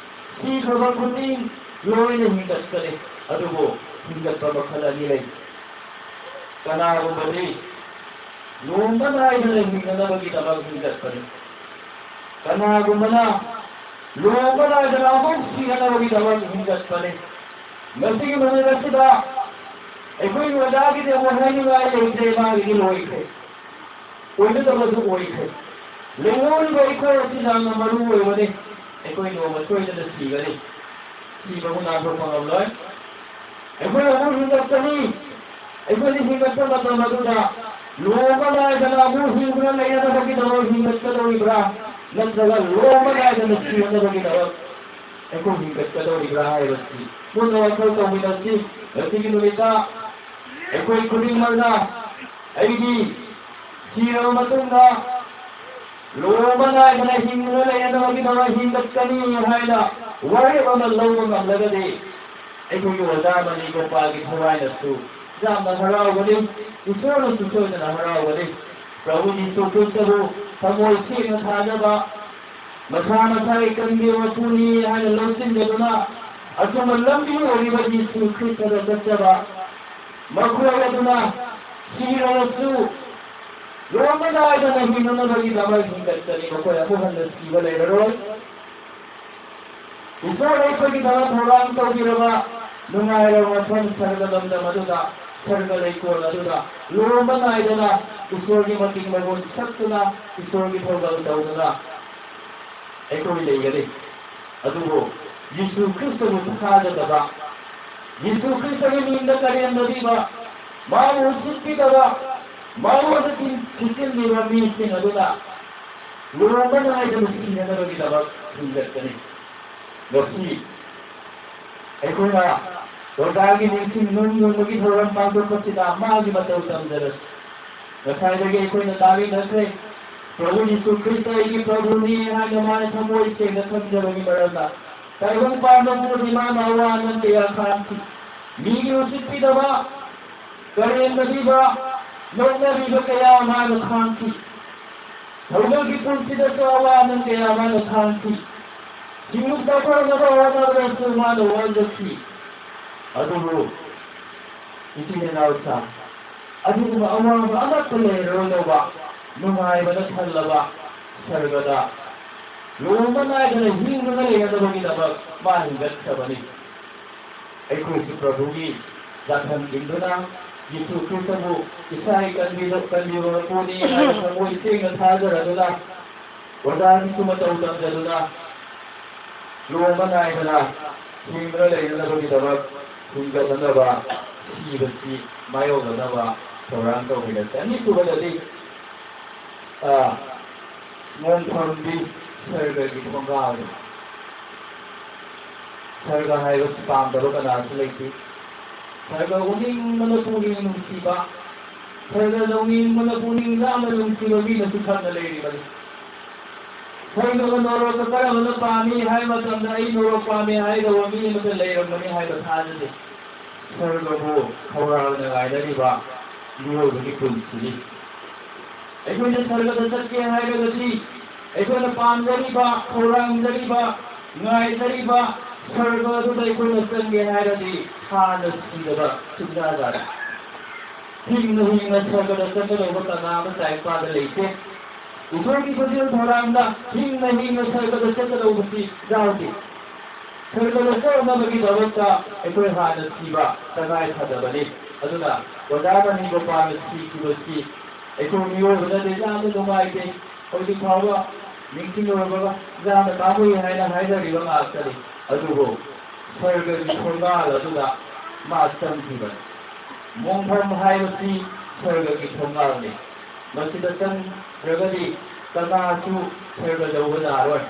ꯁꯤꯈ꯭ꯔꯕ ꯈꯨꯗꯤꯡ ꯂꯣꯏꯅ ꯍꯤꯡꯒꯠꯀꯅꯤ꯫ ꯑꯗꯨꯕꯨ ꯍꯤꯡꯒꯠꯄ ꯃꯈꯜ ꯑꯅꯤ ꯂꯩ꯫ ꯀꯅꯥꯒꯨꯝꯕꯗꯤ ꯂꯨꯍꯣꯡꯕ ꯅꯥꯏꯗꯅ ꯍꯤꯡꯅꯅꯕꯒꯤꯗꯃꯛ ꯍꯤꯡꯒꯠꯄꯅꯤ꯫ ꯀꯅꯥꯒꯨꯝꯕꯅ ꯂꯨꯍꯣꯡꯕ ꯅꯥꯏꯗꯅ ꯑꯃꯨꯛ ꯁꯤꯅꯅꯕꯒꯤꯗꯃꯛ ꯍꯤꯡꯒꯠꯄꯅꯤ꯫ ꯃꯁꯤꯒꯤ ꯅꯨꯃꯤꯠ ꯑꯁꯤꯗ ꯑꯩꯈꯣꯏꯒꯤ ꯑꯣꯖꯥꯒꯤꯗꯤ ꯑꯃꯨꯛ ꯍꯥꯏꯅꯤꯡꯉꯥꯏ ꯂꯩꯇ꯭ꯔꯦ, ꯃꯥꯒꯤꯗꯤ ꯂꯣꯏꯈ꯭ꯔꯦ꯫ ꯑꯣꯏꯒꯗꯕꯁꯨ ꯑꯣꯏꯈ꯭ꯔꯦ꯫ ꯂꯩꯍꯧꯔꯤꯕ ꯑꯩꯈꯣꯏ ꯑꯁꯤ ꯌꯥꯝꯅ ꯃꯔꯨ ꯑꯣꯏꯕꯅꯤ꯫ ꯑꯩꯈꯣꯏ ꯅꯣꯡꯃ ꯁꯣꯏꯗꯅ ꯁꯤꯒꯅꯤ꯫ ꯁꯤꯕꯕꯨ ꯅꯥꯟꯊꯣꯛꯄ ꯉꯝꯂꯣꯏ꯫ ꯑꯩꯈꯣꯏ ꯑꯃꯨꯛ ꯍꯤꯡꯒꯠꯀꯅꯤ꯫ ꯑꯩꯈꯣꯏꯅ ꯍꯤꯡꯒꯠꯄ ꯃꯇꯝ ꯑꯗꯨꯗ ꯂꯨꯍꯣꯡꯕ ꯅꯥꯏꯗꯅ ꯑꯃꯨꯛ ꯍꯤꯡꯗꯨꯅ ꯂꯩꯅꯅꯕꯒꯤꯗꯃꯛ ꯍꯤꯡꯒꯠꯀꯗꯧꯔꯤꯕ꯭ꯔꯥ? ꯅꯠꯇ꯭ꯔꯒ ꯂꯣꯝꯕ ꯅꯥꯏꯗꯅ ꯁꯤꯔꯅꯕꯒꯤꯗꯃꯛ ꯑꯩꯈꯣꯏ ꯍꯤꯡꯒꯠꯀꯗꯧꯔꯤꯕ꯭ꯔꯥ ꯍꯥꯏꯕꯁꯤ ꯃꯨꯟꯅ ꯋꯥꯈꯜ ꯇꯧꯃꯤꯟꯅꯁꯤ꯫ ꯉꯁꯤꯒꯤ ꯅꯨꯃꯤꯠꯇ ꯑꯩꯈꯣꯏ ꯈꯨꯗꯤꯡꯃꯛꯅ ꯑꯩꯗꯤ ꯁꯤꯔꯕ ꯃꯇꯨꯡꯗ ꯂꯣꯝꯕ ꯅꯥꯏꯗꯅ ꯍꯤꯡꯗꯨꯅ ꯂꯩꯅꯅꯕꯒꯤꯗꯃꯛ ꯍꯤꯡꯒꯠꯀꯅꯤ ꯍꯥꯏꯅ ꯋꯥꯔꯦꯞ ꯑꯃ ꯂꯧꯕ ꯉꯝꯂꯒꯗꯤ ꯑꯩꯈꯣꯏꯒꯤ ꯑꯣꯖꯥ ꯃꯅꯤ ꯒꯣꯄꯥꯜꯒꯤ ꯊꯋꯥꯏꯅꯁꯨ ꯌꯥꯝꯅ ꯍꯔꯥꯎꯒꯅꯤ, ꯏꯁꯣꯔꯅꯁꯨ ꯁꯣꯏꯗꯅ ꯍꯔꯥꯎꯒꯅꯤ꯫ ꯄ꯭ꯔꯚꯨ ꯖꯤꯁꯨ ꯈ꯭ꯔꯤꯁꯇꯕꯨ ꯊꯃꯣꯏ ꯁꯦꯡꯅ ꯊꯥꯖꯕ, ꯃꯁꯥ ꯃꯁꯥꯒꯤ ꯀꯟꯕꯤꯕ ꯃꯄꯨꯅꯤ ꯍꯥꯏꯅ ꯂꯧꯁꯤꯟꯖꯗꯨꯅ ꯑꯆꯨꯝꯕ ꯂꯝꯕꯤ ꯑꯣꯏꯔꯤꯕ ꯖꯤꯁꯨ ꯈ꯭ꯔꯤꯁꯇꯗ ꯆꯠꯆꯕ ꯃꯈꯣꯏ ꯑꯗꯨꯅ ꯁꯤꯔꯕꯁꯨ ꯂꯣꯝꯕ ꯅꯥꯏꯗꯅ ꯍꯤꯡꯅꯅꯕꯒꯤꯗꯃꯛ ꯍꯤꯡꯒꯠꯀꯅꯤ꯫ ꯃꯈꯣꯏ ꯑꯃꯨꯛ ꯍꯟꯅ ꯁꯤꯕ ꯂꯩꯔꯔꯣꯏ꯫ ꯏꯁꯣꯔꯅ ꯑꯩꯈꯣꯏꯒꯤꯗꯃꯛ ꯊꯧꯔꯥꯡ ꯇꯧꯕꯤꯔꯕ ꯅꯨꯡꯉꯥꯏꯔꯕ ꯃꯐꯝ ꯁꯔꯒ ꯂꯝꯗꯝ ꯑꯗꯨꯗ, ꯁꯔꯒ ꯂꯩꯀꯣꯜ ꯑꯗꯨꯗ ꯂꯣꯝꯕ ꯅꯥꯏꯗꯅ ꯏꯁꯣꯔꯒꯤ ꯃꯇꯤꯡ ꯃꯒꯨꯟ ꯁꯛꯇꯨꯅ ꯏꯁꯣꯔꯒꯤ ꯊꯧꯒꯜ ꯇꯧꯗꯨꯅ ꯑꯩꯈꯣꯏ ꯂꯩꯒꯅꯤ꯫ ꯑꯗꯨꯕꯨ ꯌꯤꯁꯨ ꯈ꯭ꯔꯤꯁꯇꯕꯨ ꯊꯥꯖꯗꯕ, ꯌꯤꯁꯨ ꯈ꯭ꯔꯤꯁꯇꯒꯤ ꯃꯤꯡꯗ ꯀꯔꯦꯝꯅꯕꯤꯕ, ꯃꯥꯕꯨ ꯎꯁꯤꯠꯄꯤꯗꯕ, ꯃꯥꯕꯨ ꯑꯗꯨꯒꯤ ꯊꯤꯖꯤꯜꯂꯤꯕ ꯃꯤꯁꯤꯡ ꯑꯗꯨꯅ ꯂꯨꯍꯣꯡꯕ ꯅꯥꯏꯗꯅ ꯁꯤꯅꯅꯕꯒꯤꯗꯃꯛ ꯊꯤꯡꯒꯠꯀꯅꯤ꯫ ꯉꯁꯤ ꯑꯩꯈꯣꯏꯅ ꯑꯣꯖꯥꯒꯤ ꯅꯤꯡꯁꯤꯡ ꯅꯨꯃꯤꯠ ꯌꯣꯟꯕꯒꯤ ꯊꯧꯔꯝ ꯄꯥꯡꯊꯣꯛꯄꯁꯤꯗ ꯃꯥꯒꯤ ꯃꯇꯧ ꯇꯝꯖꯔꯁꯤ꯫ ꯉꯁꯥꯏꯗꯒꯤ ꯑꯩꯈꯣꯏꯅ ꯇꯥꯃꯤꯟꯅꯈ꯭ꯔꯦ, "ꯄ꯭ꯔꯚꯨ ꯌꯤꯁꯨ ꯈ꯭ꯔꯤꯁꯇ ꯑꯩꯒꯤ ꯄ꯭ꯔꯚꯨꯅꯤ" ꯍꯥꯏꯅ ꯃꯥꯅ ꯊꯃꯣꯏ ꯁꯦꯡꯅ ꯈꯟꯖꯕꯒꯤ ꯃꯔꯝꯅ ꯇꯥꯏꯕꯪ ꯄꯥꯟꯕ ꯄꯨꯝꯅꯃꯛ ꯃꯥꯅ ꯑꯋꯥ ꯑꯅꯪ ꯀꯌꯥ ꯈꯥꯡꯈꯤ꯫ ꯃꯤꯒꯤ ꯎꯁꯤꯠꯄꯤꯗꯕ, ꯀꯔꯦꯝꯅꯕꯤꯕ, ꯅꯣꯛꯅꯕꯤꯕ ꯀꯌꯥ ꯃꯥꯅ ꯈꯥꯡꯈꯤ꯫ ꯊꯧꯒꯜꯒꯤ ꯄꯨꯟꯁꯤꯗꯁꯨ ꯑꯋꯥ ꯑꯅꯪ ꯀꯌꯥ ꯃꯥꯅ ꯈꯥꯡꯈꯤ꯫ ꯁꯤꯡꯂꯨꯞ ꯆꯥꯎꯈꯠꯅꯕ ꯍꯣꯠꯅꯕꯗꯁꯨ ꯃꯥꯅ ꯋꯥꯖꯈꯤ꯫ ꯑꯗꯨꯕꯨ ꯏꯆꯤꯟ ꯏꯅꯥꯎꯁꯥ, ꯑꯗꯨꯒꯨꯝꯕ ꯑꯋꯥꯕ ꯑꯃꯠꯇ ꯂꯩꯔꯔꯣꯏꯗꯧꯕ ꯅꯨꯡꯉꯥꯏꯕꯅ ꯊꯜꯂꯕ ꯁꯔꯒꯗ ꯂꯨꯍꯣꯡꯕ ꯅꯥꯏꯗꯅ ꯍꯤꯡꯗꯨꯅ ꯂꯩꯅꯅꯕꯒꯤꯗꯃꯛ ꯃꯥ ꯍꯤꯡꯒꯠꯈ꯭ꯔꯕꯅꯤ꯫ ꯑꯩꯈꯣꯏꯁꯨ ꯄ꯭ꯔꯚꯨꯒꯤ ꯌꯥꯊꯪ ꯏꯟꯗꯨꯅ ꯌꯤꯁꯨ ꯈ꯭ꯔꯤꯁꯇꯕꯨ ꯏꯁꯥꯒꯤ ꯀꯟꯕꯤꯕ, ꯀꯟꯕꯤꯕ ꯃꯄꯨꯅꯤ ꯍꯥꯏꯅ ꯊꯃꯣꯏ ꯁꯦꯡꯅ ꯊꯥꯖꯔꯗꯨꯅ, ꯑꯣꯖꯥꯒꯤꯁꯨ ꯃꯇꯧ ꯇꯝꯖꯗꯨꯅ, ꯂꯨꯍꯣꯡꯕ ꯅꯥꯏꯗꯅ ꯍꯤꯡꯗꯨꯅ ꯂꯩꯅꯅꯕꯒꯤꯗꯃꯛ ꯍꯤꯡꯒꯠꯅꯅꯕ, ꯁꯤꯕꯁꯤ ꯃꯥꯌꯣꯛꯅꯅꯕ ꯊꯧꯔꯥꯡ ꯇꯧꯃꯤꯟꯅꯁꯤ꯫ ꯑꯅꯤꯁꯨꯕꯗꯗꯤ, ꯑ, ꯃꯣꯡꯐꯝꯗꯤ ꯁꯔꯒꯒꯤ ꯊꯣꯡꯒꯥꯜꯅꯤ꯫ ꯁꯔꯒ ꯍꯥꯏꯕꯁꯤ ꯄꯥꯝꯗꯕ ꯀꯅꯥꯁꯨ ꯂꯩꯇꯦ꯫ ꯁꯔꯒ ꯎꯅꯤꯡꯕꯅ ꯄꯨꯛꯅꯤꯡ ꯅꯨꯡꯁꯤꯕ, ꯁꯔꯒ ꯌꯧꯅꯤꯡꯕꯅ ꯄꯨꯛꯅꯤꯡ ꯌꯥꯝꯅ ꯅꯨꯡꯁꯤꯕ ꯃꯤꯅꯁꯨ ꯊꯟꯅ ꯂꯩꯔꯤꯕꯅꯤ꯫ ꯁꯔꯒꯒ ꯅꯣꯔꯣꯛꯀ ꯀꯔꯝꯕꯅ ꯄꯥꯝꯃꯤ ꯍꯥꯏꯕ ꯃꯇꯝꯗ, ꯑꯩ ꯅꯣꯔꯣꯛ ꯄꯥꯝꯃꯤ ꯍꯥꯏꯒꯗꯕ ꯃꯤ ꯑꯃꯠꯇ ꯂꯩꯔꯝꯒꯅꯤ ꯍꯥꯏꯕ ꯊꯥꯖꯗꯦ꯫ ꯁꯔꯒꯕꯨ ꯈꯧꯔꯥꯡꯅ ꯉꯥꯏꯅꯔꯤꯕ ꯃꯤꯑꯣꯏꯕꯒꯤ ꯄꯨꯟꯁꯤꯅꯤ꯫ ꯑꯩꯈꯣꯏꯅ ꯁꯔꯒꯗ ꯆꯠꯀꯦ ꯍꯥꯏꯔꯒꯗꯤ, ꯑꯩꯈꯣꯏꯅ ꯄꯥꯝꯖꯔꯤꯕ, ꯈꯧꯔꯥꯡꯖꯔꯤꯕ, ꯉꯥꯏꯖꯔꯤꯕ ꯁꯔꯒ ꯑꯗꯨꯗ ꯑꯩꯈꯣꯏꯅ ꯆꯪꯒꯦ ꯍꯥꯏꯔꯗꯤ, ꯍꯥꯟꯅ ꯁꯤꯗꯕ ꯁꯨꯡꯌꯥ ꯌꯥꯗꯦ꯫ ꯍꯤꯡꯅ ꯍꯤꯡꯅ ꯁꯔꯒꯗ ꯆꯠꯀꯗꯧꯕ ꯀꯅꯥ ꯑꯃꯠꯇ ꯏꯄꯥꯗ ꯂꯩꯇꯦ꯫ ꯏꯁꯣꯔꯒꯤ ꯈꯨꯠꯁꯦꯝ ꯊꯧꯔꯥꯡꯗ ꯍꯤꯡꯅ ꯍꯤꯡꯅ ꯁꯔꯒꯗ ꯆꯠꯀꯗꯧꯕꯁꯤ ꯌꯥꯎꯗꯦ꯫ ꯁꯔꯒꯗ ꯆꯠꯅꯕꯒꯤꯗꯃꯛꯇ ꯑꯩꯈꯣꯏ ꯍꯥꯟꯅ ꯁꯤꯕ ꯇꯉꯥꯏ ꯐꯗꯕꯅꯤ꯫ ꯑꯗꯨꯅ ꯑꯣꯖꯥ ꯃꯅꯤꯒꯣꯄꯥꯜꯅ ꯁꯤꯈꯤꯕꯁꯤ ꯑꯩꯈꯣꯏ ꯃꯤꯑꯣꯏꯕꯅꯗꯤ ꯌꯥꯝꯅ ꯅꯨꯡꯉꯥꯏꯇꯦ꯫ ꯍꯧꯖꯤꯛ ꯐꯥꯎꯕ ꯅꯤꯡꯁꯤꯡꯂꯨꯔꯕꯒ ꯌꯥꯝꯅ ꯄꯥꯝꯃꯨꯏ ꯍꯥꯏꯅ ꯍꯥꯏꯅꯔꯤꯕ ꯉꯥꯛꯇꯅꯤ꯫ ꯑꯗꯨꯕꯨ ꯁꯔꯒꯒꯤ ꯊꯣꯡꯒꯥꯜ ꯑꯗꯨꯗ ꯃꯥ ꯆꯪꯈꯤꯕꯅꯤ꯫ ꯃꯣꯡꯐꯝ ꯍꯥꯏꯕꯁꯤ ꯁꯔꯒꯒꯤ ꯊꯣꯡꯒꯥꯜꯅꯤ꯫ ꯃꯁꯤꯗ ꯆꯪꯗ꯭ꯔꯒꯗꯤ ꯀꯅꯥꯁꯨ ꯁꯔꯒ ꯌꯧꯕ ꯌꯥꯔꯣꯏ꯫